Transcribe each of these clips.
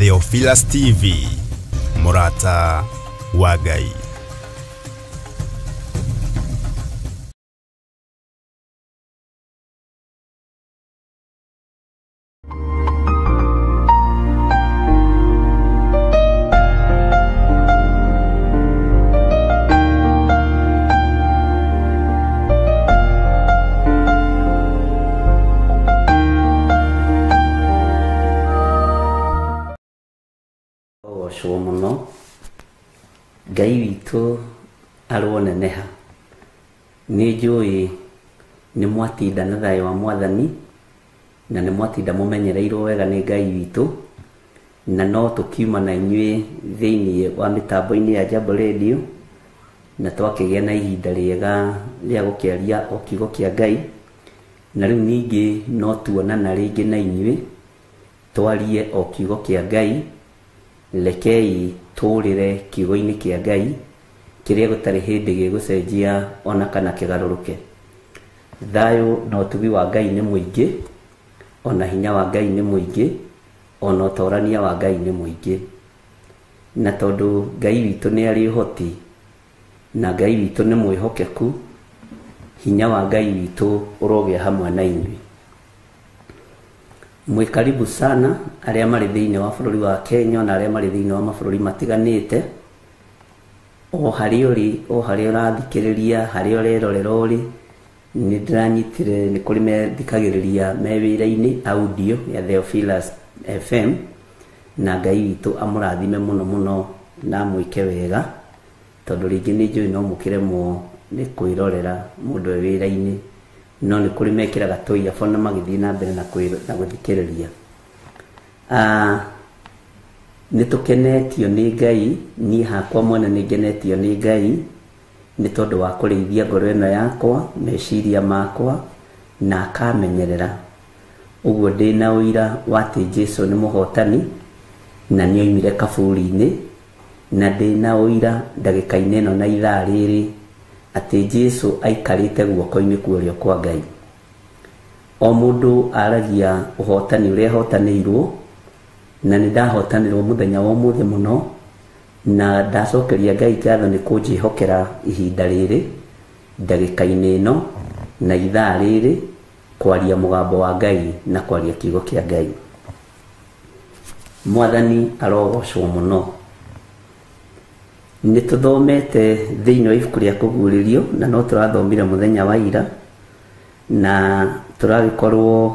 Theophilus TV, mũrata wa Ngai. Ogocwo muno Ngai witũ aroneneha. Nĩ njũĩ nĩ mwatinda na thayũ wa Mwathani, na nĩ mwatinda mũmenyereirwo wega nĩ Ngai witũ, na no tũkiuma na inyuĩ thĩinĩ wa mĩtambo-inĩ ya Jambo Radio, na twakĩgĩa na ihinda rĩega rĩa gũkĩaria o kiugo kĩa Ngai. Na rĩu ningĩ no tuonana rĩngĩ na inyuĩ twarie o kiugo kĩa Ngai. Rekei tũrĩre kiugo-inĩ kĩa Ngai kĩrĩa gũtarĩ hĩndĩ gĩgũcenjia ona kana kĩgarũrũke. Thayũ na ũtugi wa Ngai nĩ mũingĩ, ona hinya wa Ngai nĩ mũingĩ, ona ũtorania wa Ngai nĩ mũingĩ. Na tondũ Ngai witũ nĩ arĩ ũhoti, na Ngai witũ nĩ mwĩhokeku, hinya wa Ngai witũ ũrogĩa hamwe na inyuĩ. Mwĩ karibu sana arĩa marĩ thĩinĩ wa bũrũri wa Kenya na arĩa marĩ thĩinĩ wa mabũrũri matiganĩte. O harĩa ũrĩ, o harĩa ũrathikĩrĩria, harĩa ũrerorera ũrĩ, nĩ ndĩranyitire nĩ kũrĩ methikagĩrĩria me wĩra-inĩ audio ya Theophilus FM, na Ngai witũ amũrathime mũno mũno na amwĩke wega, tondũ rĩngĩ nĩ njũĩ no mũkĩremwo nĩ kwĩrorera mũndũ e wĩra-inĩ, no nĩ kũrĩ mekĩraga tũ earphone na magĩthiĩ na mbere na gũthikĩrĩria. Nĩ tũkenetio nĩ Ngai, niĩ hakwa mwene nĩ ngenetio nĩ Ngai nĩ tondũ wa kũrĩithia ngoro ĩno yakwa, meciria makwa, na akamenyerera. Ũguo ndĩna ũira wa atĩ Jesũ nĩ mũhotani na nĩ oimire kaburi-inĩ, na ndĩna ũira ndagĩka-inĩ ĩno na ithaa rĩrĩ atĩ Jesũ aikarĩte guoko-inĩ kwa ũrĩo kwa Ngai. O mũndũ aragia ũhotani ũrĩa ahotanĩirwo, na nĩ ndahotanĩrwo mũthenya wa ũmũthĩ mũno, na ndacokeria Ngai ngatho nĩ kũnjĩhokera ihinda rĩrĩ, ndagĩka-inĩ ĩno na ithaa rĩrĩ, kwaria mũgambo wa Ngai na kwaria kiugo kĩa Ngai. Mwathani arogocwo mũno. Nĩ tũthomete thĩinĩ wa ibuku rĩa kũguũrĩrio, na no tũrathomire mũthenya wa ira, na tũragĩkorwo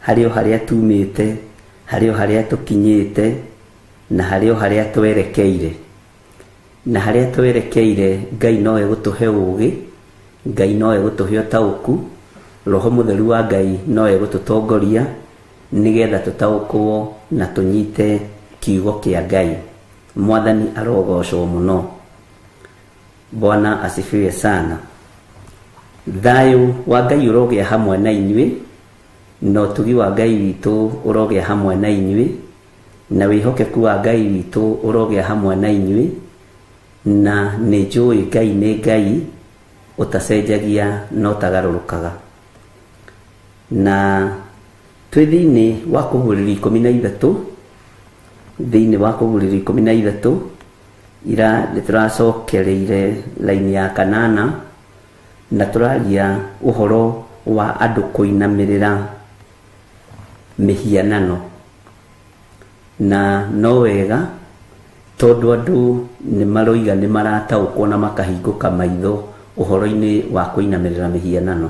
harĩ o harĩa tumĩte, harĩ o harĩa tũkinyĩte, na harĩ o harĩa twerekeire. Na harĩa twerekeire, Ngai no egũtũhe ũũgĩ, Ngai no egũtũhe ũtaũku, Roho Mũtheru wa Ngai no egũtũtongoria nĩgetha tũtaũkwo na tũnyite kiugo kĩa Ngai. Mwathani arogocwo mũno. Bwana asifiwe sana. Thayũ wa Ngai ũrogĩa hamwe na inyuĩ, na ũtugi wa Ngai witũ ũrogĩa hamwe na inyuĩ, na wĩhokeku wa Ngai witũ ũrogĩa hamwe na inyuĩ, na nĩ njũĩ Ngai nĩ Ngai ũtacenjagia na ũtagarũrũkaga. Na twĩ thĩinĩ wa kũguũrĩrio 13, thĩinĩ wa kũguũrĩrio 13, ira nĩ tũracokereire laini ya kanana, na tũraria ũhoro wa andũ kũinamĩrĩra mĩhianano. Na no wega tondũ andũ nĩ maroiga nĩ marataũkwo na makahingũka maitho ũhoro-inĩ wa kũinamĩrĩra mĩhianano,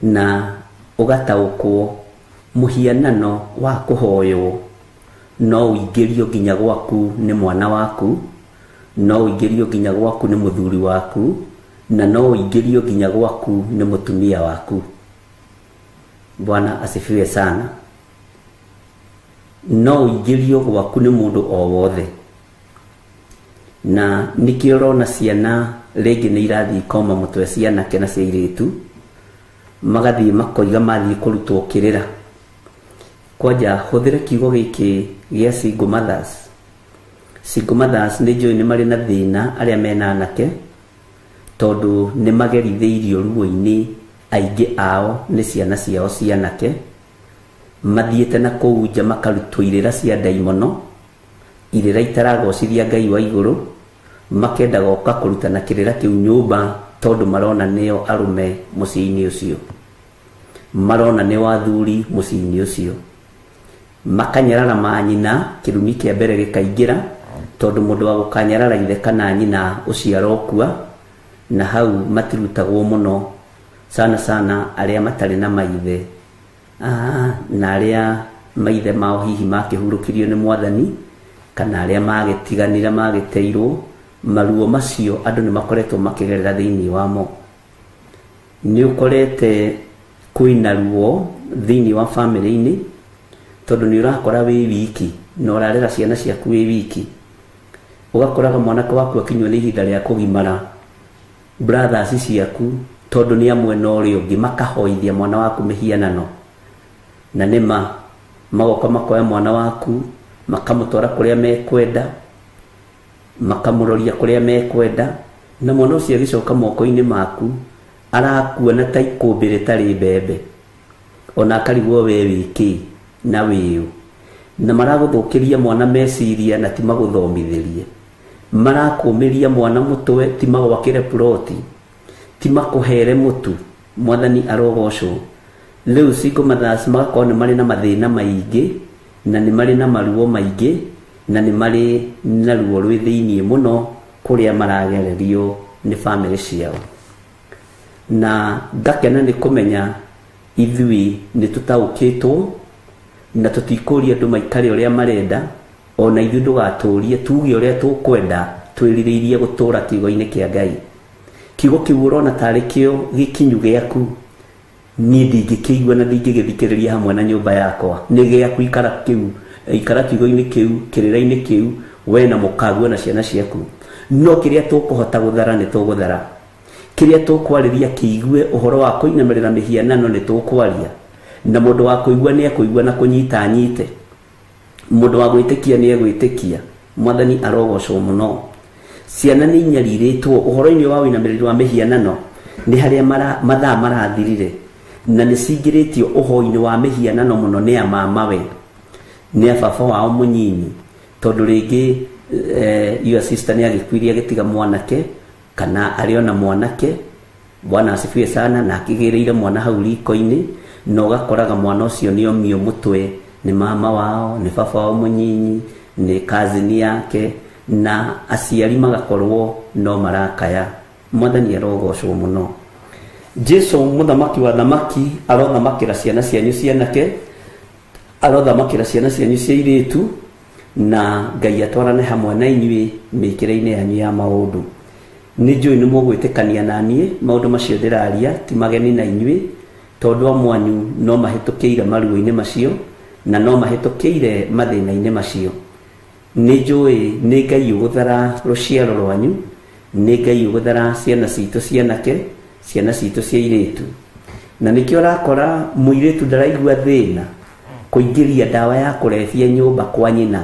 na ũgataũkwo mũhianano wa kũhoywo no ũingĩrio nginya gwaku nĩ mwana waku, no ũingĩrio nginya gwaku nĩ mũthuri waku, na no ũingĩrio nginya gwaku nĩ mũtumia waku. Bwana asifiwe sana. No ũingĩrio gwaku nĩ mũndũ o wothe. Na nĩkĩo ũrona ciana rĩngĩ nĩ irathiĩ ikoma mũtwe cia anake na cia airĩtu, magathiĩ makoiga mathiĩ kũrutwo kĩrĩra. Kwanja hũthĩre kiugo gĩkĩ gĩa single mothers. Single mothers nĩ njũĩ nĩ marĩ na thĩna arĩa mena anake, tondũ nĩ magerithĩirio ruo-inĩ aingĩ ao nĩ ciana ciao cia anake, Mathiĩte na kũu nja makarutwo irĩra cia ndaimono, irĩra itaragocithia Ngai wa igũrũ, makenda goka kũrutana kĩrĩra kĩu nyũmba tondũ marona nĩo arũme mũciĩ-inĩ ũcio, marona nĩo athuri mũciĩ-inĩ ũcio. Makanyarara manyina, kĩrumi kĩa mbere gĩkaingĩra tondũ mũndũ wa gũkanyarara ithe kana nyina ũcio arokua, na hau matirutagwo mũno sana sana arĩa matarĩ na maithe, na arĩa maithe mao hihi makĩhurũkirio nĩ Mwathani, kana arĩa magĩtiganire magĩteirwo. Maruo macio andũ nĩ makoretwo makĩgerera thĩinĩ wamo. Nĩ ũkorete kwĩna ruo thĩinĩ wa bamĩrĩ-inĩ tondũ nĩ ũrakora wĩ wiki na ũrarera ciana ciaku wĩ wiki. Ũgakoraga mwanake waku akinywo nĩ ihinda rĩa kũgimara, brothers ciaku tondũ nĩ a mwena ũrĩa ũngĩ makahoithia mwana waku mĩhianano, na nĩma magoka makoya mwana waku makamũtwara kũrĩa mekwenda, makamũroria kũrĩa mekwenda, na mwana ũcio agĩcoka moko-inĩ maku arakuona ta ikũmbĩ rĩtarĩ mbembe, ona akarigwo we wĩ kĩ na wĩũ. Na maragũthũkĩria mwana meciria na ti magũthomithĩrie, marakũmĩria mwana mũtwe ti magwakĩre ploti, ti makũhere mũtu. Mwathani arogocwo. Rĩu single mothers magakorwo nĩ marĩ na mathĩna maingĩ, na nĩ marĩ na maruo maingĩ, na nĩ marĩ na ruo rwĩ thĩinĩ mũno kũrĩa maragererio nĩ bamĩrĩ ciao. Na ngakena nĩ kũmenya ithuĩ nĩ tũtaũkĩtwo na tũtikũria andũ maikare ũrĩa marenda, ona ithuĩ ndũgatũrie tuge ũrĩa tũkwenda, twĩrirĩirie gũtũra kiugo-inĩ kĩa Ngai. Kiugo kĩu ũrona tarĩ kĩo gĩkinyu gĩaku, niĩ ndingĩkĩigua na ndingĩgĩthikĩrĩria hamwe na nyũmba yakwa. Nĩ gĩaku, ikara kĩu, ikara kiugo-inĩ kĩu, kĩrĩra-inĩ kĩu, we na mũkaguo na ciana ciaku. No kĩrĩa tũkũhota gũthara nĩ tũgũthara, kĩrĩa tũkwarĩria kĩigue ũhoro wa kũinamĩrĩra mĩhianano nĩ tũkwaria, na mũndũ wa kũigua nĩ ekũigua na kũnyita anyite, mũndũ wa gwĩtĩkia nĩ egwĩtĩkia. Mwathani arogocwo mũno. Ciana nĩ inyarirĩtwo ũhoro-inĩ wa ũinamĩrĩri wa mĩhianano, nĩ harĩa mathaa marathirire, na nĩ cingĩrĩtio ũhoi-inĩ wa mĩhianano mũno nĩ a mamawe, nĩ a baba wao mũnyinyi, tondũ rĩngĩ your sister nĩ agĩkuire agĩtiga mwanake, kana arĩ ona mwanake, Bwana asifiwe sana, na akĩgĩrĩire mwana hau riko-inĩ, na ũgakoraga mwana ũcio nĩ omio mũtwe nĩ mama wao, nĩ baba wao mũnyinyi, nĩ cousin yake, na aciari magakorwo no marakaya. Mwathani arogocwo mũno. Jesu mũthamaki wa thamaki arothamakĩra ciana cianyu cianake, arothamakĩra ciana cianyu cia airĩtu, na Ngai atwarane hamwe na inyuĩ mĩkĩre-inĩ yanyu ya maũndũ. Nĩ njũĩ nĩ mũgwĩtĩkania na niĩ maũndũ macio ndĩraria ti mageni na inyuĩ, tondũ amwe anyu no mahĩtũkĩire maruo-inĩ macio na no mahĩtũkĩire mathĩna-inĩ macio. Nĩ njũĩ nĩ Ngai ũgũthara rũciaro rwanyu, nĩ Ngai ũgũthara ciana citũ cianake, ciana citũ cia airĩtu. Na nĩkĩo ũrakora mũirĩtu ndaraigua thĩna kũingĩria ndawa ya kũrebia nyũmba kwa nyina,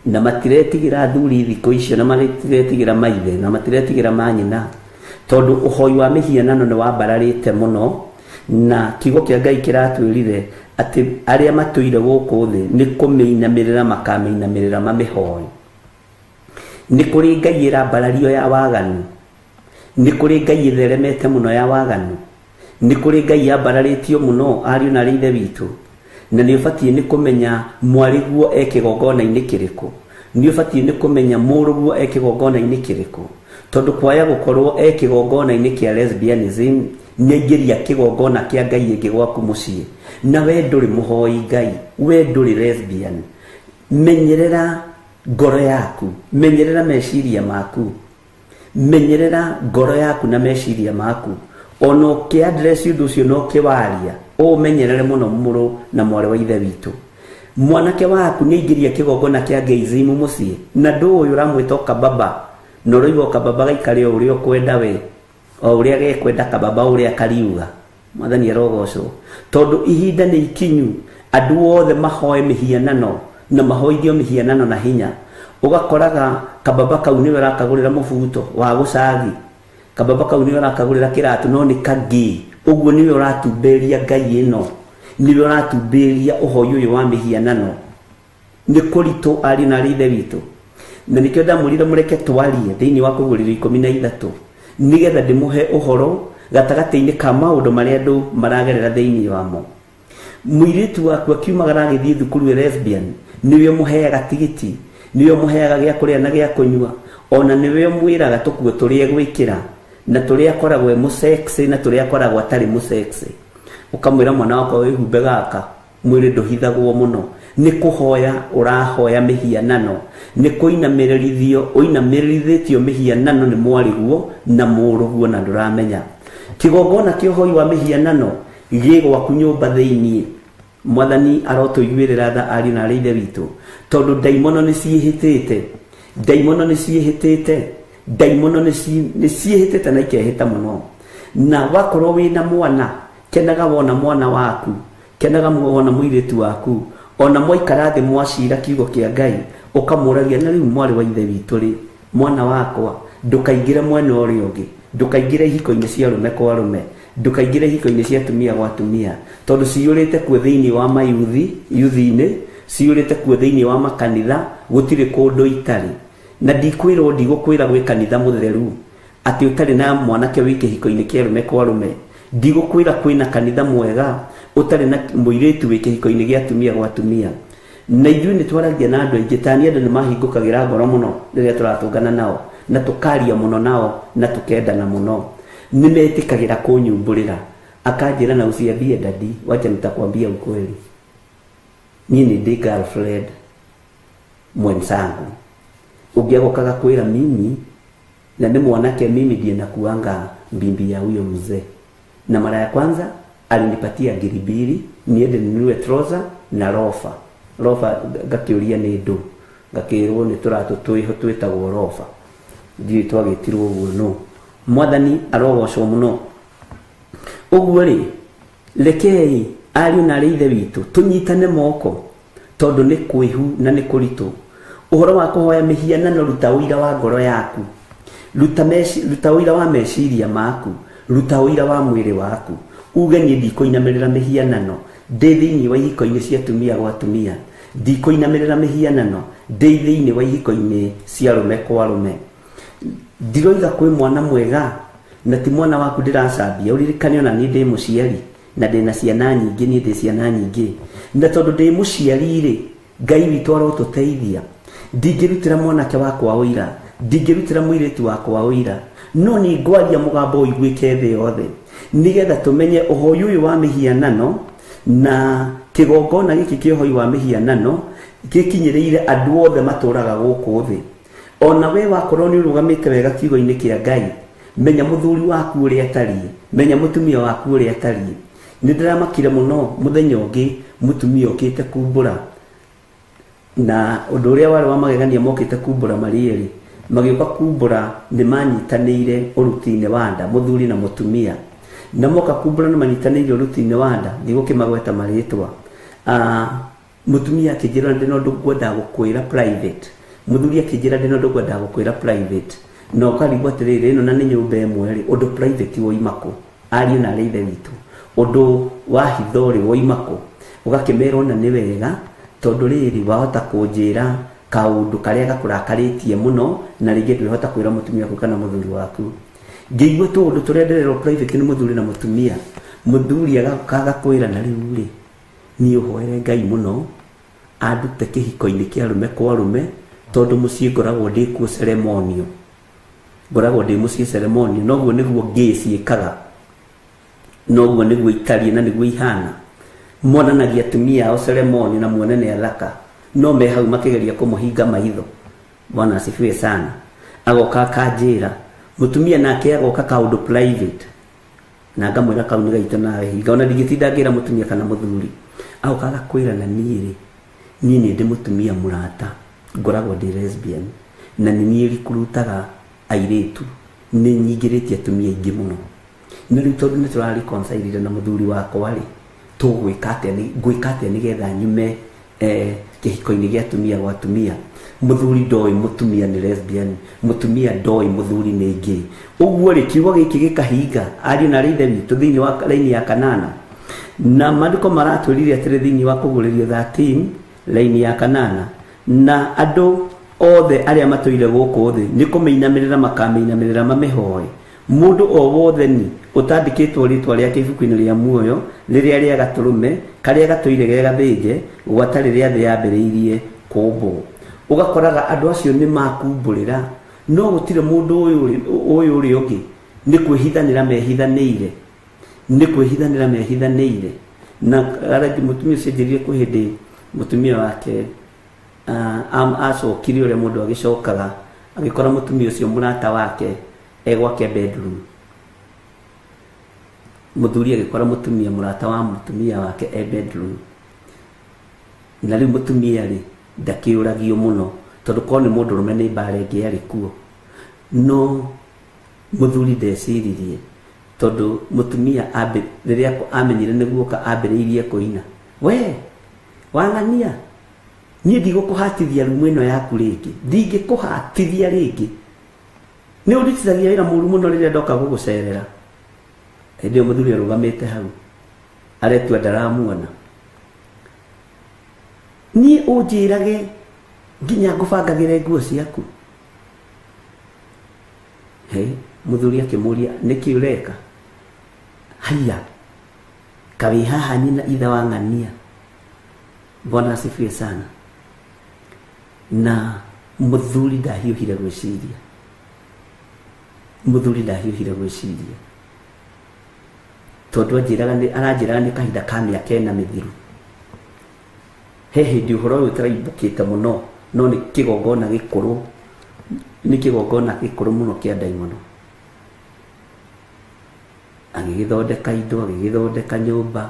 na matiretigĩra athuri thikũ icio, na matiretigĩra maithe, na matiretigĩra manyina, tondũ ũhoi wa mĩhianano nĩ wambararĩte mũno. Na kiugo kĩa Ngai kĩratwĩrire atĩ arĩa matũire gũkũ thĩ nĩ kũmĩinamĩrĩra makamĩinamĩrĩra mamĩhoe. Nĩ kũrĩ Ngai ĩrambarario ya waganu, nĩ kũrĩ Ngai ĩtheremete mũno ya waganu, nĩ kũrĩ Ngai yambararĩtio mũno ariũ na arĩ ithe witũ. Na nĩ ũbatiĩ nĩ kũmenya mwarĩguo e kĩgongona-inĩ kĩrĩkũ, nĩ ũbatiĩ nĩ kũmenya mũrũguo e kĩgongona-inĩ kĩrĩkũ, tondũ kwaya gũkorwo e kĩgongona-inĩ kĩa lesbianism nĩ aingĩria kĩgongona kĩa Ngai ĩngĩ gwaku mũciĩ, na we ndũrĩ mũhoi Ngai, we ndũrĩ lesbian. Menyerera ngoro yaku, menyerera meciria maku, menyerera ngoro yaku na meciria maku. Ona ũkĩ address ũndũ ũcio na ũkĩwaria, ũmenyerere mũno mũrũ na mwarĩ wa ithe witũ. Mwanake waku nĩ aingĩria kĩgongona kĩa gayism mũciĩ, na ndũĩ ũramwĩta kababa, na ũroiga kababa gaikare o ũrĩa ũkwenda we, o ũrĩa gekwenda kababa ũrĩa kariuga. Mwathani arogocwo, tondũ ihinda nĩ ikinyu andũ othe mahoe mĩhianano na mahoithio mĩhianano na hinya. Ũgakoraga kababa kau nĩwe ũrakagũrĩra mũbuto wa gũcagi, kababa kau nĩwe ũrakagũrĩra kĩratũ, no nĩ kangĩ. Ũguo nĩwe ũratumberia Ngai ĩno. Nĩwe ũratumbĩria ũhoi ũyũ wa mĩhianano. Nĩ kũritũ ariũ na arĩ ithe witũ. Na nĩkĩo ndamwĩrire mũreke twarie thĩinĩ wa kũgũrĩrio 13 nĩgetha ndĩmũhe ũhoro gatagatĩ-inĩ ka maũndũ marĩa andũ maragerera thĩinĩ wamo. Mũirĩtu waku akiumagara agĩthiĩ thukuru e lesbian, nĩwe ũmũheaga tigiti, nĩwe ũmũheaga gĩa kũrĩa na gĩa kũnyua, ona nĩwe ũmwĩraga tũkuo tũrĩa egwĩkĩra na tũrĩa akoragwo e mũsexy na tũrĩa akoragwo atarĩ mũsexy. Ũkamwĩra mwana wakwa wĩhumbe gaka, mwĩrĩ ndũhithagwo mũno. Nĩ kũhoya ũrahoya mĩhianano, nĩ kũinamĩrĩrithio ũinamĩrĩrithĩtio mĩhianano nĩ mwarĩguo na mũrũguo na ndũramenya. Kĩgongona kĩa ũhoi wa mĩhianano gĩ gwaku nyũmba thĩiniĩ. Mwathani arotũiguĩrĩra tha ariũ na arĩ ithe witũ, tondũ ndaimono nĩ ciĩhĩtĩte, ndaimono nĩ ciĩhĩtĩte, ndaimono nĩ ciĩhĩtĩte na ikehĩta mũno. Na wakorwo wĩna mwana, kenaga wona mwana waku, kenaga wona mũirĩtu waku, ona mwaikara thĩ mwacira kiugo kĩa Ngai, ũkamũragia na rĩu mwarĩ wa ithe witũ rĩ, mwana wakwa, ndũkaingĩre mwena ũrĩa ũngĩ, ndũkaingĩre ihiko-inĩ cia arũme kwa arũme, ndũkaingĩre ihiko-inĩ cia atumia gwa atumia, tondũ ciyũrĩte kuo thĩinĩ wa mayuthi, yuthi-inĩ, ciyũrĩte kuo thĩinĩ wa makanitha, gũtirĩ kũndũ itarĩ. Na ndikwĩrwo ndigũkwĩra gwĩ kanitha mũtheru atĩ ũtarĩ na mwanake wĩ kĩhiko-inĩ kĩa arũme kwa arũme, ndigũkwĩra kwĩna kanitha mwega ũtarĩ na mũirĩtu wĩ kĩhiko-inĩ gĩa atumia gwa atumia. Na ithuĩ nĩ twaragia na andũ aingĩ, ta niĩ andũ nĩ mahingũkagĩra ngoro mũno rĩrĩa tũratũngana nao, na tũkaria mũno nao, na tũkendana mũno. Nĩ metĩkagĩra kũnyumbũrĩra, akanjĩra na usiambie dadi, wacha nitakwambia ukweli, niĩ nĩ ndĩ girlfriend mwenzangu. Ũngĩagokaga kwĩra mimi na nĩ mwanake, mimi ndiye nakuanga mbimbi ya huyo mzee. Na mara ya kwanza alinipatia 2,000 niende ninunue trouser na rofa. Rofa ngakĩũria nĩ ndũ, ngakĩrwo nĩ tũratũ twĩho twĩtagwo rofa, ndiũĩ twagĩtirwo ũguo no. Mwathani arogocwo mũno. Ũguo rĩ, rekei ariũ na arĩ ithe witũ tũnyitane moko, tondũ nĩ kwĩhu na nĩ kũritũ. Ũhoro wa kũhoya mĩhianano, ruta ũira wa ngoro yaku, ruta ũira wa meciria maku, ruta ũira wa mwĩrĩ waku, uge niĩ ndikũinamĩrĩra mĩhianano ndĩ thĩinĩ wa ihiko-inĩ cia atumia gwa atumia, ndikũinamĩrĩra mĩhianano ndĩ thĩinĩ wa ihiko-inĩ cia arũme kwa arũme. Ndiroiga kwĩ mwana mwega na ti mwana waku ndĩracambia, ũririkane ona niĩ ndĩ mũciari na ndĩna ciana nyingĩ, niĩ ndĩ ciana nyingĩ, na tondũ ndĩ mũciari rĩ, Ngai witũ arotũteithia. Ndingĩrutĩra mwanake wakwa ũira, ndingĩrutĩra mũirĩtu wakwa ũira, no nĩ ngwaria mũgambo ũiguĩke thĩ yothe, nĩgetha tũmenye ũhoi ũyũ wa mĩhianano na kĩgongona gĩkĩ kĩa ũhoi wa mĩhianano gĩkinyĩrĩire andũ othe matũraga gũkũ thĩ. Ona we wakorwo nĩ ũrũgamĩte wega kiugo-inĩ kĩa Ngai, menya mũthuri waku ũrĩa atariĩ, menya mũtumia waku ũrĩa atariĩ. Nĩ ndĩramakire mũno mũthenya ũngĩ mũtumia okĩte kumbũra, na ũndũ ũrĩa warĩ wa magegania mokĩte kumbũra marĩ erĩ, magĩũka kumbũra nĩ manyitanĩire ũruti-inĩ wa nda, mũthuri na mũtumia. Na moka kumbũra nĩ manyitanĩire ũruti-inĩ wa nda, ndigũkĩmagweta marĩtwa. Mũtumia akĩnjĩra ndĩ na ũndũ ngwendaga gũkwĩra private, mũthuri akĩnjĩra ndĩ na ũndũ ngwendaga gũkwĩra private, na ũkarigwo atĩrĩrĩ, ĩno na nĩ nyũmba ĩmwe rĩ, ũndũ private woima kũ? Ariũ na arĩ ithe witũ, ũndũ wa hitho rĩ woima kũ? Ũgakĩmera ona nĩ wega, tondũ rĩrĩ wahota kũnjĩra kaũndũ karĩa gakũrakarĩtie mũno, na rĩngĩ ndwĩhota kwĩra mũtumia waku kana mũthuri waku. Ngĩigua tũũndũ tũrĩa ndĩrerwo private nĩ mũthuri na mũtumia, mũthuri agoka agakwĩra na rĩu rĩ, niĩ ũhoere Ngai mũno andute kĩhiko-inĩ kĩa arũme kwa arũme, tondũ mũciĩ ngoragwo ndĩ kuo ceremonial, ngoragwo ndĩ mũciĩ ceremonial, noguo nĩguo ngĩ ciĩkaga, noguo nĩguo itariĩ na nĩguo ihana. Monanagia atumia ao ceremonial na muone nĩ athaka, no me hau makĩgeria kũmũhinga maitho. Bwana asifiwe sana. Agoka akanjĩra, mũtumia nake agoka kaũndũ private, na ngamwĩra kau nĩ gaitũ nawe hinga, ona ndingĩtinda ngĩra mũtumia kana mũthuri. Agoka agakwĩra na niĩ rĩ, niĩ nĩ ndĩ mũtumia mũrata, ngoragwo ndĩ lesbian, na nĩ niĩ rikurutaga airĩtu, nĩ nyingĩrĩtie atumia aingĩ mũno. Na rĩu tondũ nĩ tũrareconcile na mũthuri wakwa rĩ, tũgwĩka atĩa, ngwĩka atĩa nĩgetha nyume kĩhiko-inĩ gĩa atumia gwa atumia? Mũthuri ndoĩ mũtumia nĩ lesbian, mũtumia ndoĩ mũthuri nĩ gay. Ũguo rĩ, kiugo gĩkĩ gĩkahinga ariũ na arĩ ithe witũ thĩinĩ wa raini ya kanana. Na maandĩko maratwĩrire atĩrĩ thĩinĩ wa kũguũrĩrio 13 laini ya kanana, na andũ othe arĩa matũire gũkũ thĩ nĩ kũmĩinamĩrĩra makamĩinamĩrĩra mamĩhoe. Mũndũ o wothe ni ũtandĩkĩtwo rĩtwa rĩake ibuku-inĩ rĩa muoyo rĩrĩa rĩa gatũrũme karĩa gatũire ge gathĩnje gwata rĩrĩa thĩ yambĩrĩirie kũmbwo. Ũgakoraga andũ acio nĩ makumbũrĩra, no gũtirĩ mũndũ ũyũ ũrĩa ũngĩ nĩ kwĩhithanĩra mehithanĩire, nĩ kwĩhithanĩra mehithanĩire. Na mũtumia ũcio anjĩrire kwĩ hĩndĩ mũtumia wake acokire ũrĩa mũndũ agĩcokaga agĩkora mũtumia ũcio mũrata wake e gwake bedroom. Mũthuri agĩkora mũtumia mũrata wa mũtumia wake e bedroom. Na rĩu mũtumia rĩ ndakĩũragio mũno tondũ korwo nĩ mũndũrũme nĩ mbara ĩngĩ yarĩ kuo. No mũthuri ndeciririe tondũ mũtumia rĩrĩa amenyire nĩ guoka ambĩrĩirie kũina, we wang'ania niĩ ndigũkũhatithia rumu ĩno yaku rĩngĩ, ndingĩkũhatithia rĩngĩ, nĩ ũndutithagia wĩra mũru mũno rĩrĩa ndoka gũgũcerera. Hĩndĩ ĩyo mũthuri arũgamĩte hau aretua ndaramuona. Niĩ ũnjĩrage nginya ngũbangagĩre nguo ciaku. He mũthuri akĩmũria nĩkĩ ũreka? Haiya, kawĩ haha nyina ithe wa ng'ania. Bwana asifiwe sana. Na mũthuri ndahiũhire gwĩciria, mũthuri ndahiũhire gwĩciria tondũ aranjĩraga nĩ kahinda ka mĩaka ĩna mĩthiru. He hĩndĩ ũhoro ũyũ ũtaraimbũkĩte mũno, no nĩ kĩgongona gĩkũrũ, nĩ kĩgongona gĩkũrũ mũno kĩa ndaimono. Agĩgĩthondeka indo, agĩgĩthondeka nyũmba,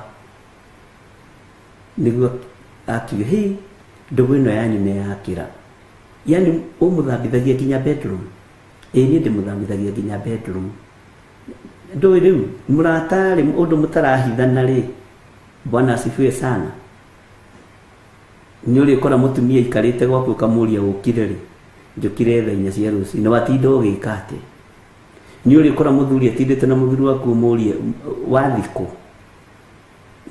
nĩguo akiuga hĩ ndũgũ ĩno yanyu nĩ yakĩra. Yani ũmũthambithagia nginya bedroom. Ĩĩ niĩ ndĩmũthambithagia nginya bedroom. Ndũĩ rĩu mũrata rĩ ũndũ mũtarahithana rĩ, Bwana asifiwe sana. Nĩ ũrĩkora mũtumia aikarĩte gwaku ũkamũria ũkire rĩ, njũkire thaa inya cia rũcinĩ, watinda ũgĩka atĩa? Nĩ ũrĩkora mũthuri atindĩte na mũthuri waku ũmũrie wathikũ,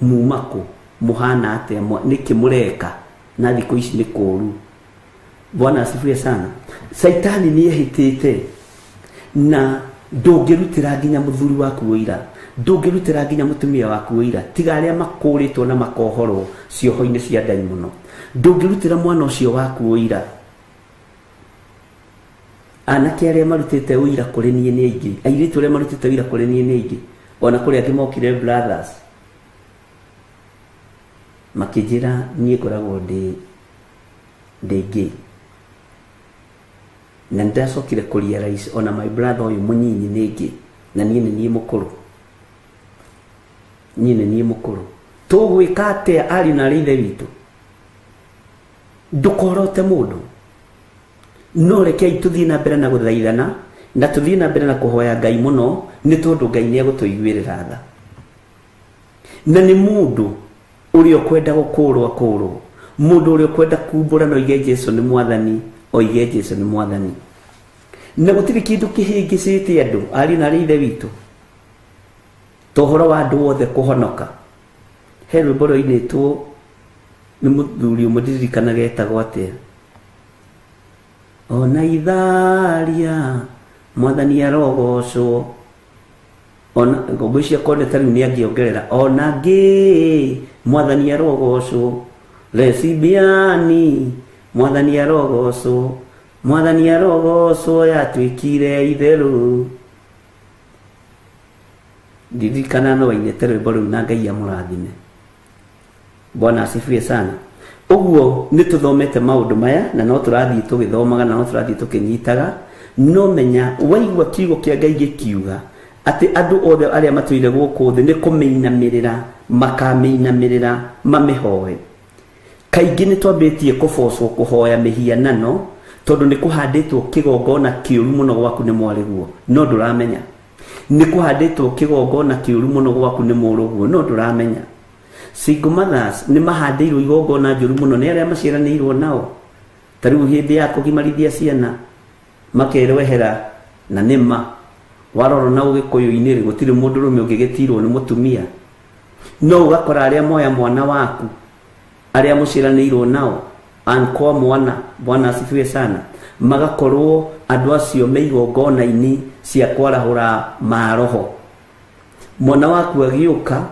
muma kũ, mũhana atĩa, nĩkĩ mũreka na thikũ ici nĩ kũũru. Bwana asifiwe sana. Saitani nĩ ehĩtĩte na ndũngĩrutĩra nginya mũthuri waku ũira, ndũngĩrutĩra nginya mũtumia waku ũira, tiga arĩa makũrĩtwo na makohorwo cioho-inĩ cia ndaimono. Ndũngĩrutĩra mwana ũcio waku ũira. Anake arĩa marutĩte ũira kũrĩ niĩ nĩ aingĩ, airĩtu arĩa marutĩte ũira kũrĩ niĩ nĩ aingĩ, ona kũrĩ angĩ mokire brothers makĩnjĩra niĩ ngoragwo ndĩ gay. Na nĩndacokire kũ realize ona my brother ũyũ mũnyinyi nĩ gay, na niĩ nĩ niĩ mũkũrũ, niĩ nĩ niĩ mũkũrũ. Tũgwĩka atĩa ariũ na arĩ ithe witũ? Ndũkorote mũndũ, no rekei tũthiĩ na mbere na gũthaithana na tũthiĩ na mbere na kũhoya Ngai mũno, nĩ tondũ Ngai nĩ egũtũiguĩrĩra tha. Na nĩ mũndũ ũrĩa ũkwenda gũkũrwo akũrwo, mũndũ ũrĩa ũkwenda kumbũra na oige Jesũ nĩ mwathani, oige Jesũ nĩ mwathani. Na gũtirĩ kĩndũ kĩhĩngĩcĩte andũ ariũ na arĩ ithe witũ ta ũhoro wa andũ othe kũhonoka. He rwĩmbo rwainĩtwo nĩ mũthuri ũmwe ndiririkanaga etagwo atĩa, ona itharia mwathani arogocwo, ona ngwĩciria korwo ta rĩu nĩ angĩongerera ona ngĩ mwathani arogocwo, lesibiani mwathani arogocwo, mwathani arogocwo yatuĩkire itherũ. Ndirikana no wainĩte rwĩmbo rũu na Ngai amũrathime. Bwana asifiwe sana. Ũguo nĩ tũthomete maũndũ maya na no tũrathiĩ tũgĩthomaga na no tũrathiĩ tũkĩnyitaga. No menya waigua kiugo kĩa Ngai gĩkiuga atĩ andũ othe arĩa matũire gũkũ thĩ nĩ kũmĩinamĩrĩra makamĩinamĩrĩra mamĩhoe. Kaingĩ nĩ twambĩtie kũbocwo kũhoya mĩhianano tondũ nĩ kũhandĩtwo kĩgongona kĩũru mũno gwaku nĩ mwarĩguo, no ndũramenya. Nĩ kũhandĩtwo kĩgongona kĩũru mũno gwaku nĩ mũrũguo, no ndũramenya. Single mothers nĩ mahandĩirwo igongona njũru mũno nĩ arĩa maciaranĩirwo nao. Ta rĩu hĩndĩ ya kũgimarithia ciana makerwo ehera, na nĩma warora na ũgĩkũyũ-inĩ rĩ, gũtirĩ mũndũrũme ũngĩgĩtirwo nĩ mũtumia. No ũgakora arĩa moya mwana waku, arĩa mũciaranĩirwo nao, ankwa mwana, Bwana asifiwe sana, magakorwo andũ acio me igongona-inĩ cia kwarahũra maroho. Mwana waku agĩũka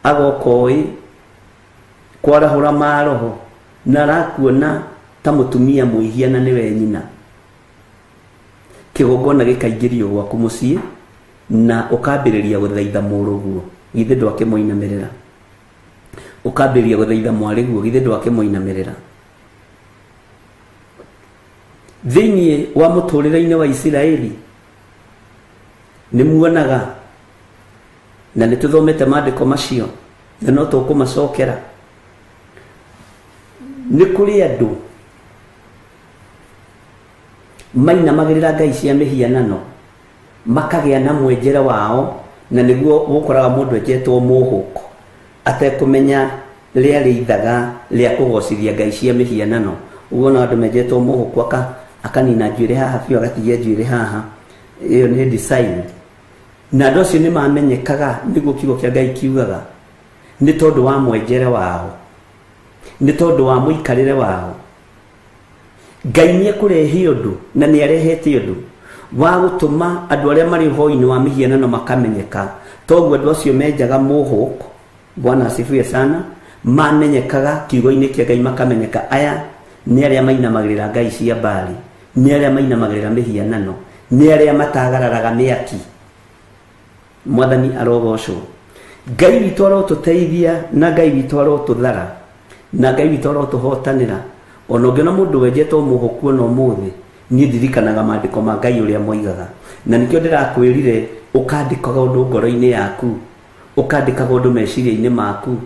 agoka ũĩ kwarahũra maroho na arakuona ta mũtumia mwĩhia na nĩwe nyina. Kĩgongona gĩkaingĩrio gwaku mũciĩ na ũkambĩrĩria gũthaitha mũrũguo, githĩ ndwakĩmũinamĩrĩra. Ũkambĩrĩria gũthaitha mwarĩguo, githĩ ndwakĩmũinamĩrĩra. Thĩinĩ wa mũtũrĩre-inĩ wa Isiraeli nĩ muonaga, na nĩ tũthomete maandĩko macio na no tũkũmacokera, nĩ kũrĩ andũ mainamagĩrĩra ngai cia mĩhianano makagĩa na mwenjere wao, na nĩguo gũkoraga mũndũ enjetwo mũhũko atekũmenya rĩarĩ ithaga rĩa kũgocithia ngai cia mĩhianano. Ũguo na andũ menjetwo mũhũko akanina njuĩrĩ haha biũ, agatigia njuĩrĩ haha, ĩyo nĩ design. Na andũ acio nĩ mamenyekaga, nĩguo kiugo kĩa Ngai kiugaga, nĩ tondũ wa mwenjere wao, nĩ tondũ wa mũikarĩre wao. Ngai nĩ ekũrehe ũndũ na nĩ arehete ũndũ wa gũtũma andũ arĩa marĩ ũhoi-inĩ wa mĩhianano makamenyeka. Toguo andũ acio menjaga mũhũko, Bwana asifiwe sana, mamenyekaga kiugo-inĩ kĩa Ngai, makamenyeka aya nĩ arĩa mainamagĩrĩra ngai cia Baali, nĩ arĩa mainamagĩrĩra mĩhianano, nĩ arĩa matagararaga mĩaki. Mwathani arogocwo. Ngai witũ arotũteithia na Ngai witũ arotũthara na Ngai witũ arotũhotanĩra. Ona ũngĩona mũndũ wenjetwo mũhũku ona ũmũthĩ, niĩ ndirikanaga maandĩko ma Ngai ũrĩa moigaga, na nĩkĩo ndĩrakwĩrire ũkandĩkaga ũndũ ngoro-inĩ yaku, ũkandĩkaga ũndũ meciria-inĩ maku,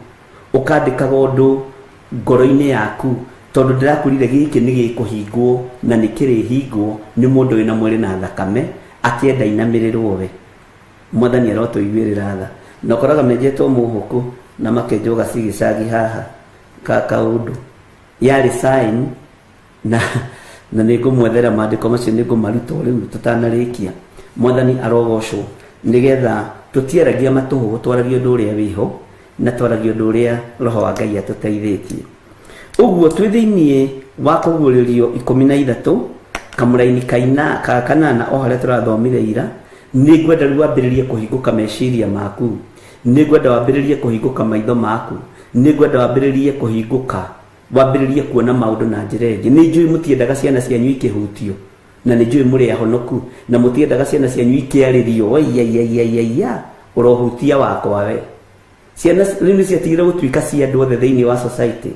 ũkandĩkaga ũndũ ngoro-inĩ yaku, tondũ ndĩrakwĩrire gĩkĩ nĩ gĩkũhingwo na nĩ kĩrĩhingwo nĩ mũndũ wĩna mwĩrĩ na thakame akĩenda inamĩrĩrwo we. Mwathani arotũiguĩrĩra tha. Na ũkoraga menjetwo mũhũku na makenjwo gacigicagi haha ka kaũndũ yarĩ sign, na nĩ ngũmwethera maandĩko macio, nĩ ngũmaruta rĩu tũtanarĩkia. Mwathani arogocwo, nĩgetha tũtiaragia matũhũhũ, twaragia ũndũ ũrĩa wĩho na twaragia ũndũ ũrĩa Roho wa Ngai atũteithĩtie. Ũguo twĩ thĩinĩ wa kũguũrĩrio 13 kamũraini kaina ka kanana o harĩa tũrathomire ira, nĩ ngwenda rĩu wambĩrĩrie kũhingũka meciria maku, nĩ ngwenda wambĩrĩrie kũhingũka maitho maku, nĩ ngwenda wambĩrĩrie kũhingũka, wambĩrĩrie kuona maũndũ na njĩra ĩngĩ. Nĩ njũĩ mũtiendaga ciana cianyu ikĩhutio, na nĩ njũĩ mũrĩ ahonoku, na mũtiendaga ciana cianyu ikĩarĩrio, waiyaiyaiya ũrohutia wakwa we. Ciana rĩu nĩ ciatigire gũtuĩka cia andũ othe thĩinĩ wa society.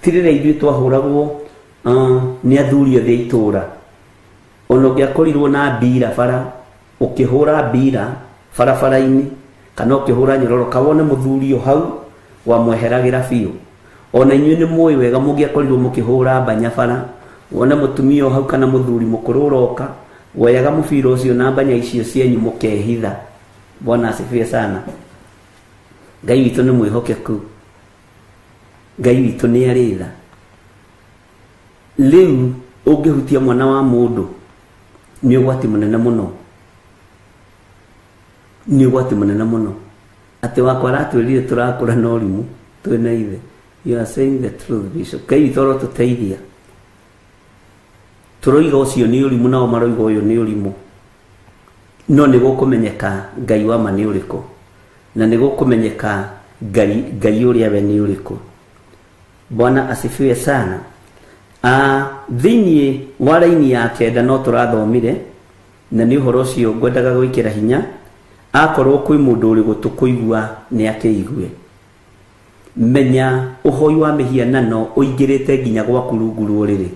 Ti rĩrĩa ithuĩ twahũragwo nĩ athuri othe a itũũra, ona ũngĩakorirwo na mbira bara, ũkĩhũra mbira barabara-inĩ kana ũkĩhũra nyororoka, wone mũthuri o hau wamweheragĩra biũ. Ona inyuĩ nĩ mũĩ wega mũngĩakorirwo mũkĩhũra mbanya bara, wone mũtumia o hau kana mũthuri mũkũrũ ũroka, woyaga mũbira ũcio na mbanya icio cienyu mũkehitha. Bwana asifiwe sana. Ngai witũ nĩ mwĩhokeku, Ngai witũ nĩ arĩ tha. Rĩu ũngĩhutia mwana wa mũndũ nĩ ũgwati mũnene mũno, nĩ ũgwati mũnene mũno. Atĩ wakwa aratwĩrire tũrakũra na ũrimũ twĩna ithe. You are saying the truth, Bishop. Ngai witũ arotũteithia. Tũroiga ũcio nĩ ũrimũ, nao maroiga ũyũ nĩ ũrimũ, no nĩ gũkũmenyeka Ngai wa ma nĩ ũrĩkũ, na nĩ gũkũmenyeka Ngai ũrĩa we nĩ ũrĩkũ. Bwana asifiwe sana. Thĩinĩ wa raini ya 9 no tũrathomire, na nĩ ũhoro ũcio ngwendaga gwĩkĩra hinya, akorwo kwĩ mũndũ ũrĩ gũtũ kũigua nĩ akĩigue. Menya ũhoi wa mĩhianano ũingĩrĩte nginya gwaku rungu rwa ũrĩrĩ,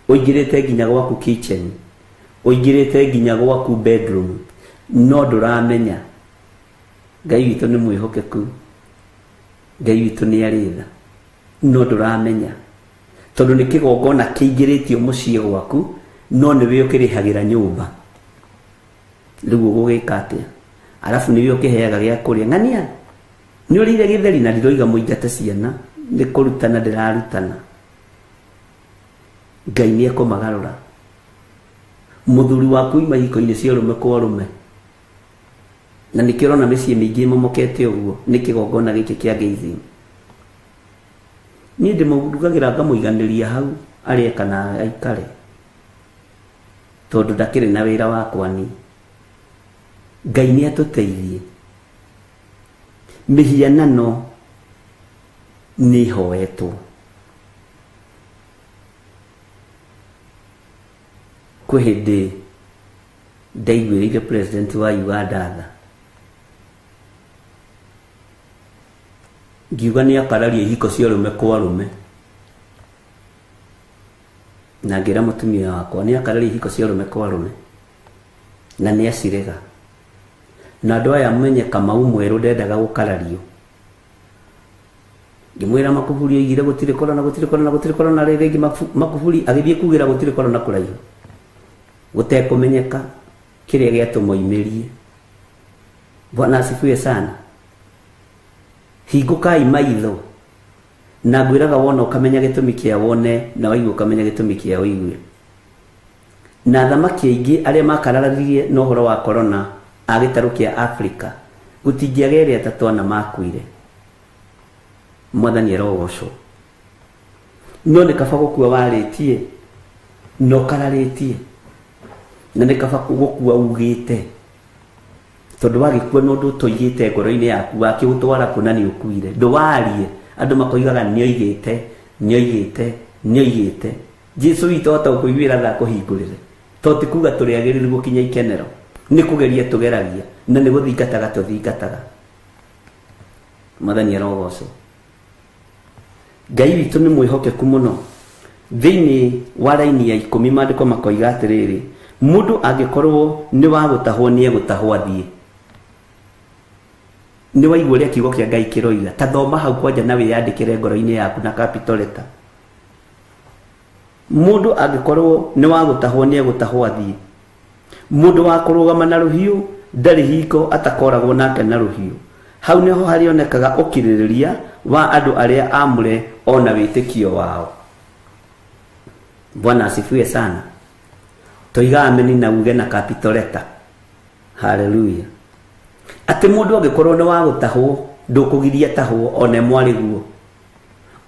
ũingĩrĩte nginya gwaku kitchen, ũingĩrĩte nginya gwaku bedroom, no ndũramenya. Ngai witũ nĩ mwĩhokeku, Ngai witũ nĩ arĩ tha, no ndũramenya, tondũ nĩ kĩgongona kĩingĩrĩtio mũciĩ gwaku, no nĩwe ũkĩrĩhagĩra nyũmba. Rĩu ũgũgĩka atĩa? Arabu nĩwe ũkĩheaga gĩa kũrĩa. Ng'ania nĩ ũrĩire gĩtheri, na ndiroiga mũingate ciana, nĩ kũrutana ndĩrarutana. Ngai nĩ ekũmagarũra. Mũthuri waku ima hiko-inĩ cia ũrũme kwa ũrũme, Na nĩkĩo ũrona mĩciĩ mĩingĩ ĩmomokete ũguo nĩ kĩgongona gĩkĩ kĩa gayism. Niĩ ndĩmũrugagĩra ngamũiganĩria hau arĩe kana aikare, tondũ ndakĩrĩ na wĩra wakwa niĩ. Ngai nĩ atũteithie. Mĩhianano nĩ ĩhoetwo. Kwĩ hĩndĩ ndaiguĩrĩire president wa Uganda tha, ngiuga nĩ akararia ihiko cia arũme kwa arũme, na ngĩra mũtumia wakwa nĩ akararia ihiko cia arũme kwa arũme, na nĩ acirega. Na andũ aya menye Kamau Mwerũ ndendaga gũkarario. Ngĩmwĩra Makuburi oigire gũtirĩ korona, gũtirĩ korona, gũtirĩ korona. Rĩngĩ Makuburi agĩthiĩ kugĩra gũtirĩ korona kũraihu, gũtekũmenyeka kĩrĩa gĩatũmoimĩrie. Bwana asifiwe sana. Hingũkai maitho, na ngwĩraga wona ũkamenya gĩtũmi kĩa wone, na waigua ũkamenya gĩtũmi kĩa ũigue. Na athamaki aingĩ arĩa makararanirie na ũhoro wa korona a gĩtarũ kĩa Afrika, gũtingĩaga erĩ atatũ ana makuire. Mwathani arogocwo. No nĩ kaba gũkua warĩtie na ũkararĩtie, na nĩ kaba gũkua ugĩte, tondũ wagĩkua na ũndũ ũtoigĩte ngoro-inĩ yaku, wakĩũtwara kũ na nĩ ũkuire. Ndũwarie, andũ makoigaga nĩoigĩte, nĩoigĩte, nĩoigĩte. Jesu witũ ahota gũkũiguĩra tha akũhingũrĩre, to ti kuga tũrĩ agĩrĩru gũkinya ikenero, nĩ kũgeria tũgeragia, na nĩ gũthingataga tũthingataga. Mwathani arogocwo. Ngai witũ nĩ mwĩhokeku mũno. Thĩinĩ wa raini ya 10 maandĩko makoiga atĩrĩrĩ, mũndũ angĩkorwo nĩ wa gũtahwo nĩ egũtahwo athiĩ. Nĩ waigua ũrĩa kiugo kĩa Ngai kĩroiga, ta thoma hau kwanja na wĩyandĩkĩre ngoro-inĩ yaku na capital letter. Mũndũ angĩkorwo nĩ wa gũtahwo nĩ egũtahwo athiĩ. Mũndũ wa kũrũgama na rũhiũ ndarĩ hingo atakoragwo nake na rũhiũ. Hau nĩho harĩonekaga ũkirĩrĩria wa andũ arĩa aamũre ona wĩtĩkio wao. Bwana asifiwe sana. Toiga ameni na uge na capital letter. Hallelujah. Atĩ mũndũ angĩkorwo nĩ wa gũtahwo, ndũkũgiria tahwo one mwarĩ guo,